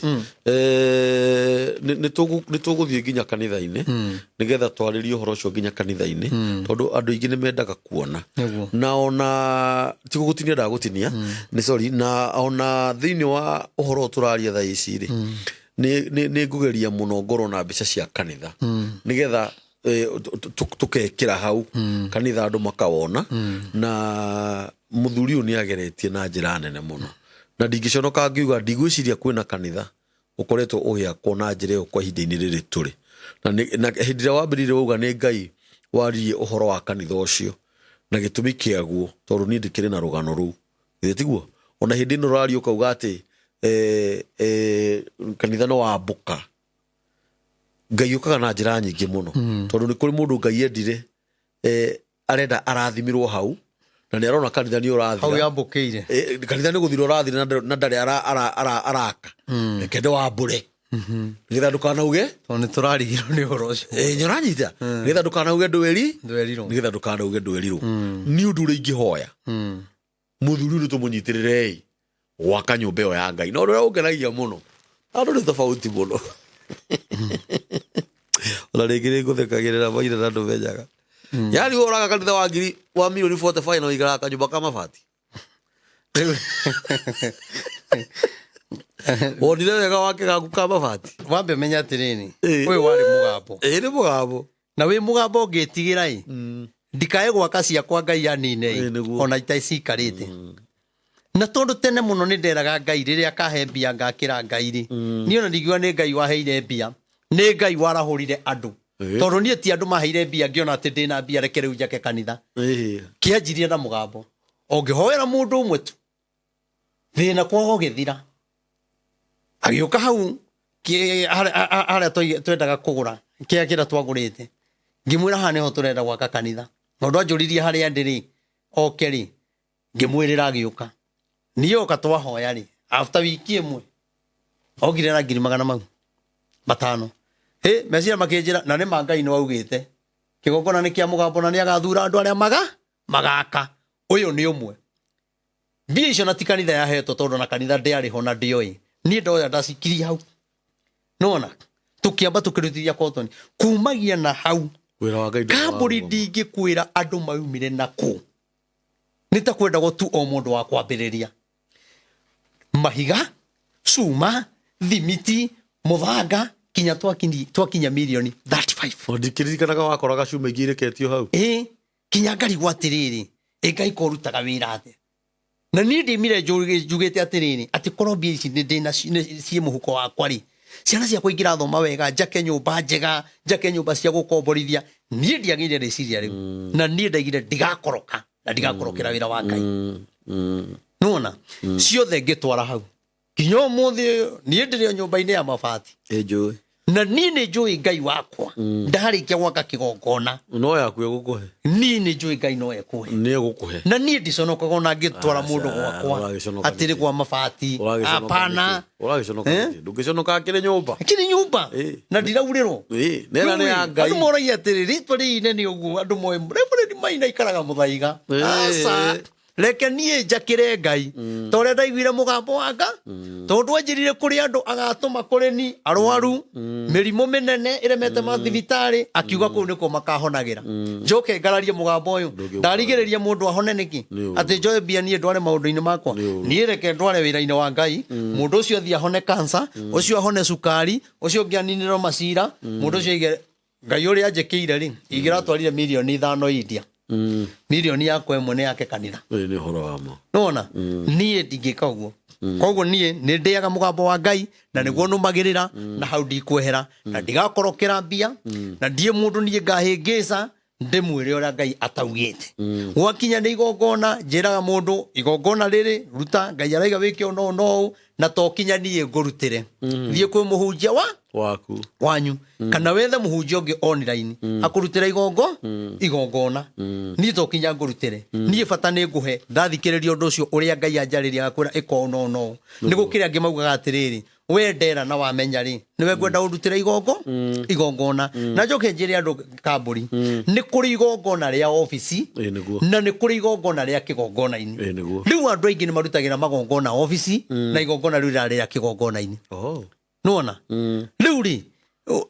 nĩ tũgũthiĩ nginya kanitha-inĩ nĩgetha twarĩrie ũhoro ũcio nginya kanitha-inĩ, tondũ andũ aingĩ nĩ mendaga kuona. Nĩguo. Na ona ti gũgũtinia ndagũtinia, nĩ sorry, na ona thĩinĩ wa ũhoro ũyũ tũraria thaa ici rĩ, nĩ ngũgeria mũno ngorwo na mbica cia kanitha nĩgetha tũkekĩra hau kanitha andũ makawona. Na mũthuri ũyũ nĩ ageretie na njĩra nene mũno, na ndingĩconoka ngiuga ndigwĩciria kwĩna kanitha ũkoretwo ũgĩakwo na njĩra ĩyo kwa ihinda-inĩ rĩrĩ tũrĩ. Na hĩndĩ ĩrĩa wambĩrĩirie wauga nĩ Ngai waririe ũhoro wa kanitha ũcio na gĩtũmi kĩaguo, tondũ niĩ ndĩkĩrĩ na rũgano rũu, githĩ tiguo? Ona hĩndĩ ĩno ũraria ũkauga atĩ kanitha nĩ wambũka, Ngai ũkaga na njĩra nyingĩ mũno, tondũ nĩ kũrĩ mũndũ Ngai endire, arenda arathimirwo hau, na nĩ arona kanitha nĩ ũrathira. Hau yambũkĩire. Kanitha nĩ gũthira ũrathira na ndarĩ araka. Reke ndĩwambũre. Nĩgetha ndũkanauge. Tondũ nĩ tũrarigirwo nĩ ũhoro ũcio. Nĩũranyita? Nĩgetha ndũkanauge ndweri. Ndwerirwo. Nĩgetha ndũkanauge ndwerirwo. Nĩ ũndũ ũrĩa ingĩhoya. Mũthuri ũyũ nĩtũmũnyitĩrĩrei gwaka nyũmba ĩyo ya Ngai. Na ũndũ ũrĩa ũngenagia mũno, andũ nĩ tofauti mũno. Ona rĩngĩ nĩ ngũthekagĩrĩra maitho na ndũmenyaga. Yani we ũraga kanitha wa ngiri wa milioni 45 na ũikaraga kanyũmba ka mabati. Wonire wega wake gaku ka mabati. Wambe ũmenye atĩrĩrĩ, Ĩĩ. ũyũ warĩ mũgambo. Ĩĩ nĩ mũgambo. Na wĩ mũgambo ũngĩtigĩra ĩ, ndikae gwaka ciakwa Ngai anine Ĩĩ, ĩ, nĩguo. ona itacikarĩte. Na tondũ tene mũno nĩ nderaga Ngai rĩrĩa akahe mbia ngakĩra Ngai rĩ, niĩ ona ndingiuga nĩ Ngai waheire mbia, nĩ Ngai warahũrire andũ. Ĩĩ. Tondũ niĩ ti andũ maheire mbia ngĩona atĩ ndĩna mbia reke rĩu njake kanitha. Ĩĩ. Kĩanjirie na mũgambo. Ũngĩhoera mũndũ ũmwe tu, thĩna kwaga ũgĩthira. Agĩũka hau harĩa twendaga kũgũra kĩrĩa kĩrĩa twagũrĩte, ngĩmwĩra haha nĩho tũrenda gwaka kanitha. Tondũ anjũririe harĩa ndĩ rĩ, oke rĩ, ngĩmwĩrĩra agĩũka. Niĩ oka twahoya rĩ, after wiki ĩmwe okire na ngiri magana mau matano. Ĩ, meciria makĩnjĩra, na nĩ ma Ngai nĩ waugĩte kĩgongona nĩ kĩa mũgambo na nĩ agathura andũ arĩa magaka. Ũyũ nĩ ũmwe. Mbia icio na ti kanitha yahetwo tondũ na kanitha ndĩarĩ ho na ndĩoĩ. Niĩ ndoya ndacikirie hau. Nona tũkĩamba tũkĩrutithia kotoni kumagia na hau. Wĩra wa Ngai ndũrĩ wa Kambũri rũgano. ndingĩkwĩra andũ maumire na kũ. Nĩ ta kwendagwo tu o mũndũ wa kwambĩrĩria. Mahiga, cuma, thimiti, mũthanga, kinya twakinya milioni 35. O ndikĩririkanaga wakoraga cuma ingĩ ireketio hau. Ĩ, kinya ngarigwo atĩrĩrĩ, ĩ Ngai ko ũrutaga wĩra atĩa? Na niĩ ndĩmire njugĩte atĩrĩrĩ, atĩ korwo mbia ici nĩ ndĩna ciĩ mũhuko wakwa rĩ, ciana ciakwa ingĩrathoma wega, njake nyũmba njega, njake nyũmba cia gũkomborithia. Niĩ ndiagĩire rĩciria rĩu. Na niĩ ndaigire ndigakoroka, na ndigakorokera wĩra wa Ngai. Nĩwona? Ciothe ngĩtwara hau. Kinya ũmũthĩ niĩ ndĩrĩ o nyũmba-inĩ ya mabati. Ĩ njũĩ. Na niĩ nĩ njũĩ Ngai wakwa. Ndarĩkia gwaka kĩgongona. No yaku ĩgũkũhe. Niĩ nĩ njũĩ Ngai no ekũhe. Nĩ egũkũhe. Na niĩ ndiconokaga ona ngĩtwara Aca, mũndũ gwakwa. ũragĩconoka Atĩrĩ nĩkĩ? kwa mabati. Ũragĩconoka Hapana. nĩkĩ? Ũragĩconoka Eh? nĩkĩ? Ndũngĩconoka akĩrĩ nyũmba. Akĩrĩ nyũmba. Ĩ. Na ndiraurĩrwo. Ĩ, nera nĩ ya Ngai. Andũ moragia atĩrĩ, rĩtwa rĩrĩ inene ũguo, andũ moĩ, Reverend Maina aikaraga Mũthaiga. Ĩ. Aca. Reke niĩ njakĩre Ngai. Ta ũrĩa ndaiguire mũgambo wa Nga, tondũ anjĩrire kũrĩ andũ agatũma kũrĩ ni arwaru, mĩrimũ mĩnene ĩremete mathibitarĩ, akiuga kũu nĩkuo makahonagĩra. Njoke ngararie mũgambo ũyũ. Ndũngĩũkararia. Ndarigĩrĩria mũndũ ahone nĩkĩ? Nĩ ũru. Atĩ njoe mbia niĩ ndware maũndũ-inĩ makwa. Nĩ ũru. Niĩ reke ndware wĩra-inĩ wa Ngai. Mũndũ ũcio athiĩ ahone cancer, ũcio ahone cukari, ũcio ũngĩ aninĩrwo macira, mũndũ ũcio aige Ngai ũrĩa anjĩkĩire rĩ, ingĩratwarire milioni ithano India. Milioni yakwa ĩmwe nĩ yake kanitha. Ĩ, nĩ ũhoro wa ma. Nĩwona? Niĩ ndingĩka ũguo. Koguo niĩ nĩ ndĩaga mũgambo wa Ngai na nĩguo nũmagĩrĩra na hau ndikwehera na ndigakorokera mbia na ndiĩ mũndũ niĩ ngahĩngĩca ndĩmwĩre ũrĩa Ngai ataugĩte. Gwakinya nĩ igongona njĩraga mũndũ igongona rĩrĩ ruta Ngai araiga wĩke ũũ na ũũ na ũũ na to kinya niĩ ngũrutĩre. Thiĩ kwĩ mũhunjia wa waku wanyu kana wethe mũhunjia ũngĩ online akũrutĩra igongona. Niĩ to kinya ngũrutĩre. Niĩ bata nĩ ngũhe ndathikĩrĩria ũndũ ũcio ũrĩa Ngai anjarĩria agakwĩra ĩka ũũ na ũũ na ũũ. Nĩ gũkĩrĩ angĩ maugaga atĩrĩrĩ, we ndera na wamenya rĩ, nĩwe ngwenda ũndutĩre igongona. Na njoke njĩre andũ kambũri, nĩ kũrĩ igongona rĩa obici Ĩ, nĩguo. na nĩ kũrĩ igongona rĩa kĩgongona-inĩ. Ĩ, nĩguo. Rĩu andũ aingĩ nĩ marutagĩra magongona obici na igongona rĩu rĩrarĩ rĩa kĩgongona-inĩ. Nĩwona? Rĩu rĩ,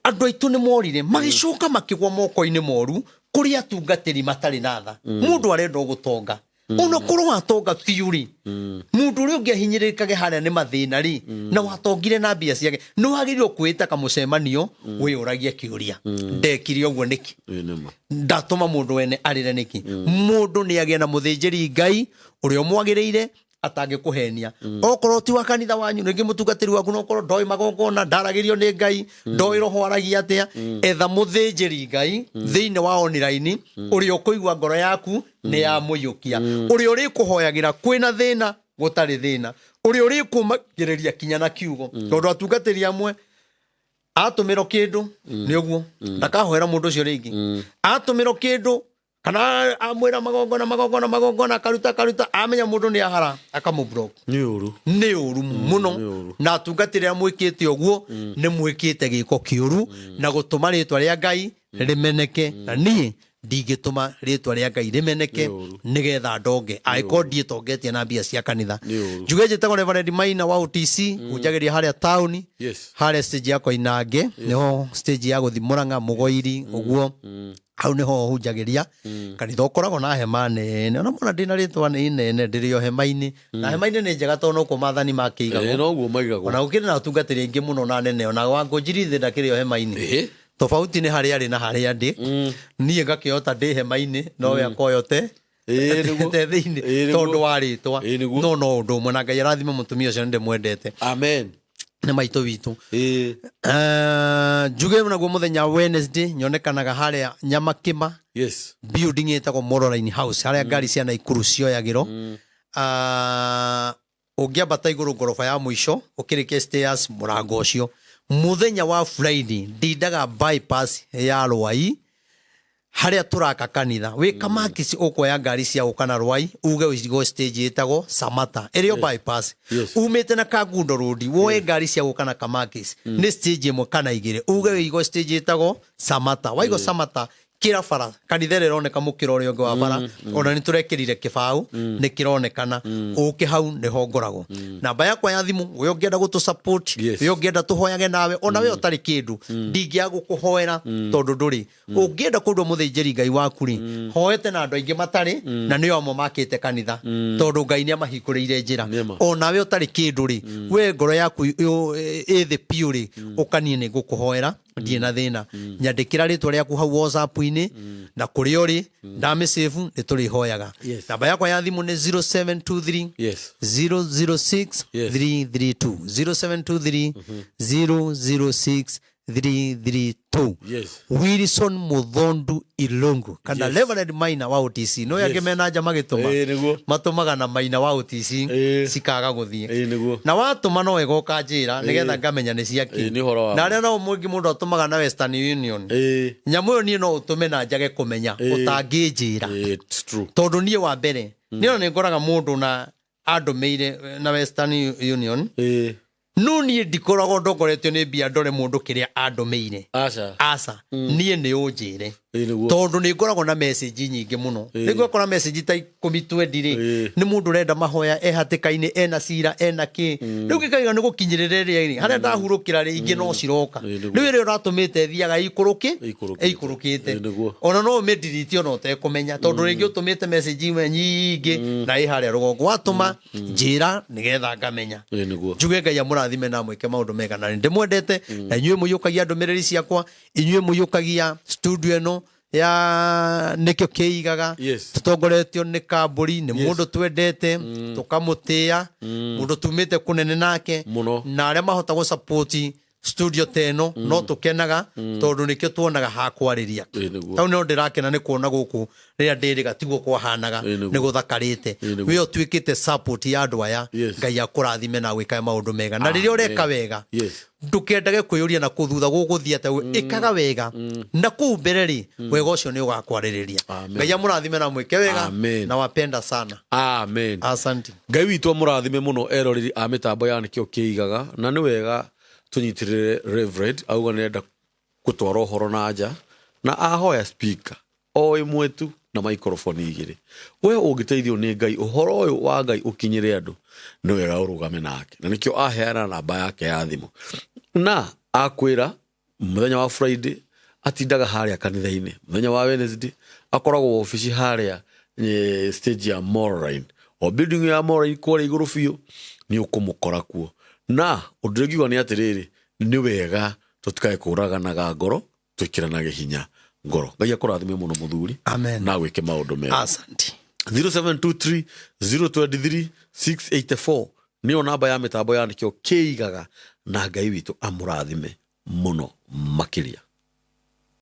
andũ aitũ nĩ morire, magĩcoka makĩgwa moko-inĩ moru kũrĩ atungatĩri matarĩ na tha. Mũndũ arenda gũtonga. Ona korwo watonga biũ rĩ, mũndũ ũrĩa ũngĩ ahinyĩrĩrĩkage harĩa nĩ mathĩna rĩ, na watongire na mbia ciake, nĩ wagĩrĩirwo kwĩĩta kamũcemanio wĩyũragie kĩũria. Ndekire ũguo nĩkĩ? Ĩ, nĩ ma. Ndatũma mũndũ wene arĩre nĩkĩ? Mũndũ nĩ agĩe na mũthĩnjĩri Ngai ũrĩa ũmwagĩrĩire atangĩkũhenia. Okorwo ti wa kanitha wanyu, rĩngĩ mũtungatĩri waku no okorwo ndoĩ magongona, ndaragĩrio nĩ Ngai, ndoĩ roho aragia atĩa, etha mũthĩnjĩri Ngai thĩinĩ wa online ũrĩa ũkũigua ngoro yaku nĩ yamũiyũkia, ũrĩa ũrĩkũhoyagĩra kwĩna thĩna gũtarĩ thĩna, ũrĩa ũrĩkũmagĩrĩria kinya na kiugo. Tondũ atungatĩri amwe atũmĩrwo kĩndũ nĩ ũguo, ndakahoera mũndũ ũcio rĩngĩ. Atũmĩrwo kĩndũ kana amwĩra magongona, magongona, magongona, akaruta, akaruta, amenya mũndũ nĩ ahara, akamũblock. Nĩ ũru. Nĩ ũru mũno. Nĩ ũru. Na atungatĩri arĩa mwĩkĩte ũguo, nĩ mwĩkĩte gĩko kĩũru na gũtũma rĩtwa rĩa Ngai rĩmeneke. Na niĩ ndingĩtũma rĩtwa rĩa Ngai rĩmeneke Nĩ ũru. nĩgetha ndonge. Angĩkorwo ndiĩtongetie na mbia cia kanitha. Nĩ ũru. Njuge njĩtagwo Reverend Maina wa OTC, hunjagĩria harĩa taũni, Yes. harĩa stage ya Koinange, nĩho stage ya gũthiĩ Mũrang'a, Mũgoiri, ũguo. Hau nĩho hunjagĩria. Kanitha ũkoragwo na hema nene, ona mona ndĩna rĩtwa nĩ inene, ndĩrĩ o hema-inĩ, na hema-inĩ nĩ njega tondũ nokuo maathani makĩigagwo. Ĩĩ, noguo maigagwo. Ona gũkĩrĩ na atungatĩri aingĩ mũno na nene, ona Wangũnjiri thĩ ndakĩrĩ o hema-inĩ. Tofauti nĩ harĩa arĩ na harĩa ndĩ. Niĩ ngakĩhota ndĩ hema-inĩ, nowe akoyote Ĩĩ, nĩguo. te thĩinĩ Ĩĩ, nĩguo. tondũ wa rĩtwa. Ĩĩ, nĩguo. No ũndũ ũmwe, na Ngai arathime mũtumia ũcio, nĩ ndĩmwendete. Amen. Nĩ maitũ witũ. Njuge naguo mũthenya wa Wednesday nyonekanaga harĩa Nyamakĩma, building ĩtagwo Moroline House, harĩa ngari cia Naikuru cioyagĩrwo. Ũngĩambata igũrũ ngoroba ya mũico, ũkĩrĩkia stairs, mũrango ũcio. Mũthenya wa Friday ndindaga bypass ya Rwai, harĩa tũraka kanitha wĩ Kamakisi. Ũkuoya ngari cia gũka na Rwai, uge ũcigo stage ĩtagwo Samata ĩrĩ o bypass. Umĩte na Kangundo Road, woe ngari cia gũka na Kamakisi, nĩ stage ĩmwe kana igĩrĩ, uge wĩigo stage ĩtagwo Samata. Waigo Samata, kĩra bara, kanitha ĩrĩa ĩroneka mũkĩra ũrĩa ũngĩ wa bara, ona nĩ tũrekĩrire kĩbaũ nĩ kĩronekana, ũke hau nĩho ngoragwo. Namba yakwa ya thimũ, we ũngĩenda gũtũ support, we ũngĩenda tũhoyage nawe, ona we ũtarĩ kĩndũ, ndingĩaga gũkũhoera tondũ ndũrĩ. Ũngĩenda kũndwo mũthĩnjĩri Ngai waku rĩ, hoete na andũ aingĩ matarĩ na nĩo amwe makĩte kanitha tondũ Ngai nĩ amahingũrĩire njĩra. Nĩma. Onawe ũtarĩ kĩndũ rĩ, we ngoro yaku ĩ thĩ piũ rĩ, ũkanie nĩ ngũkũhoera, ndirĩ na thĩna. Nyandĩkĩra rĩtwa rĩaku hau WhatsApp-inĩ na kũrĩa ũrĩ, ndamĩsave, nĩ tũrĩhoyaga. Namba yakwa ya thimũ nĩ 0723 006 332, 0723 006 332. Wilson Muthondu Ilungu kana Reverend Maina wa OTC, no yangĩ mena nja magĩtũma. Ĩĩ, nĩguo. Matũmaga na Maina wa OTC, cikaga gũthiĩ. Ĩĩ, nĩguo. Na watũma no ĩgoka njĩra nĩgetha ngamenya nĩ ciaki. Ĩĩ, nĩ ũhoro wa Na arĩa nao mũingĩ mũndũ atũmaga na Western Union, nyamũ ĩyo niĩ no ũtũme na njage kũmenya, ũtangĩnjĩra. Ĩĩ, it's true. Tondũ niĩ wa mbere niĩ ona nĩ ngoraga mũndũ na andũmĩire na Western Union, no niĩ ndikoragwo ndongoretio nĩ mbia ndore mũndũ kĩrĩa andũmĩire. Aca. Aca, niĩ nĩ ũnjĩre. Ĩĩ, nĩguo. Tondũ nĩ ngoragwo na message nyingĩ mũno, nĩ ngũkora message ta 10 20 rĩ, nĩ mũndũ ũrenda mahoya, e hatĩka-inĩ, ena cira, ena kĩ, rĩu gĩkaiga nĩ gũkinyĩrĩra ĩrĩa rĩ harĩa ndahurũkĩra rĩ, ingĩ no ciroka. Ĩĩ, nĩguo. Rĩu ĩrĩa ũratũmĩte ĩthiaga ĩikũrũkĩ Ĩikũrũkĩte. ĩikũrũkĩte. Ĩĩ, nĩguo. Ona no ũmĩndiriti ona ũtekũmenya, tondũ rĩngĩ ũtũmĩte message imwe nyingĩ na ĩ harĩa rũgongo. Watũma njĩra nĩgetha ngamenya. Ĩĩ, nĩguo. Njuge Ngai amũrathime na mwĩke maũndũ mega, na ndĩmwendete, na inyuĩ mũiyũkagia ndũmĩrĩri ciakwa, inyuĩ mũiyũkagia studio ĩno ya nĩkĩo kĩigaga. Tũtongoretio nĩ kambũri, nĩ mũndũ twendete, tũkamũtĩĩa, mũndũ tumĩte kũnene nake. Mũno. Na arĩa mahota gũ studio ta ĩno, no tũkenaga tondũ nĩkĩo tuonaga ha kwarĩria. Ĩĩ, nĩguo. Hau no ndĩrakena nĩ kuona gũkũ rĩrĩa ndĩrĩga tiguo kwahanaga. Ĩĩ, nĩguo. Nĩ gũthakarĩte. Ĩĩ, nĩguo. We ũtuĩkĩte support ya andũ aya. Ngai akũrathime na gwĩkae maũndũ mega, na rĩrĩa ũreka wega, ndũkendage kwĩyũria na kũu thutha gũgũthiĩ atĩa. Ĩkaga wega na kũu mbere rĩ, wega ũcio nĩ ũgakwarĩrĩria. Amen. Ngai amũrathime na mwĩke wega. Amen. Na wapenda sana. Amen. Asante. Ngai witũ amũrathime mũno, eroreri a mĩtambo ya nĩkĩo kĩigaga. Na nĩ wega tũnyitĩrĩre Reverend, auga nĩarenda gũtwara ũhoro na nja, na ahoya speaker o ĩmwe tu na microphone igĩrĩ. We ũngĩteithio nĩ Ngai ũhoro ũyũ wa Ngai ũkinyĩre andũ, nĩ wega ũrũgame nake, na nĩkĩo aheana namba yake ya thimũ na akwĩra mũthenya wa Friday atindaga harĩa kanitha-inĩ, mũthenya wa Wednesday akoragwo obici harĩa stage ya Moraine, o building ya Moraine kũrĩa igũrũ biũ, nĩ ũkũmũkora kuo. Na ũndũ ũrĩa ingiuga nĩ atĩrĩrĩ, nĩ wega tũtikae kũraganaga ngoro, twĩkĩranage hinya ngoro. Ngai akũrathime mũno mũthuri. Amen. Na gwĩke maũndũ mega. Asante. 0723 023 684 nĩyo namba ya mĩtambo ya nĩkĩo kĩigaga, na Ngai witũ amũrathime mũno makĩria.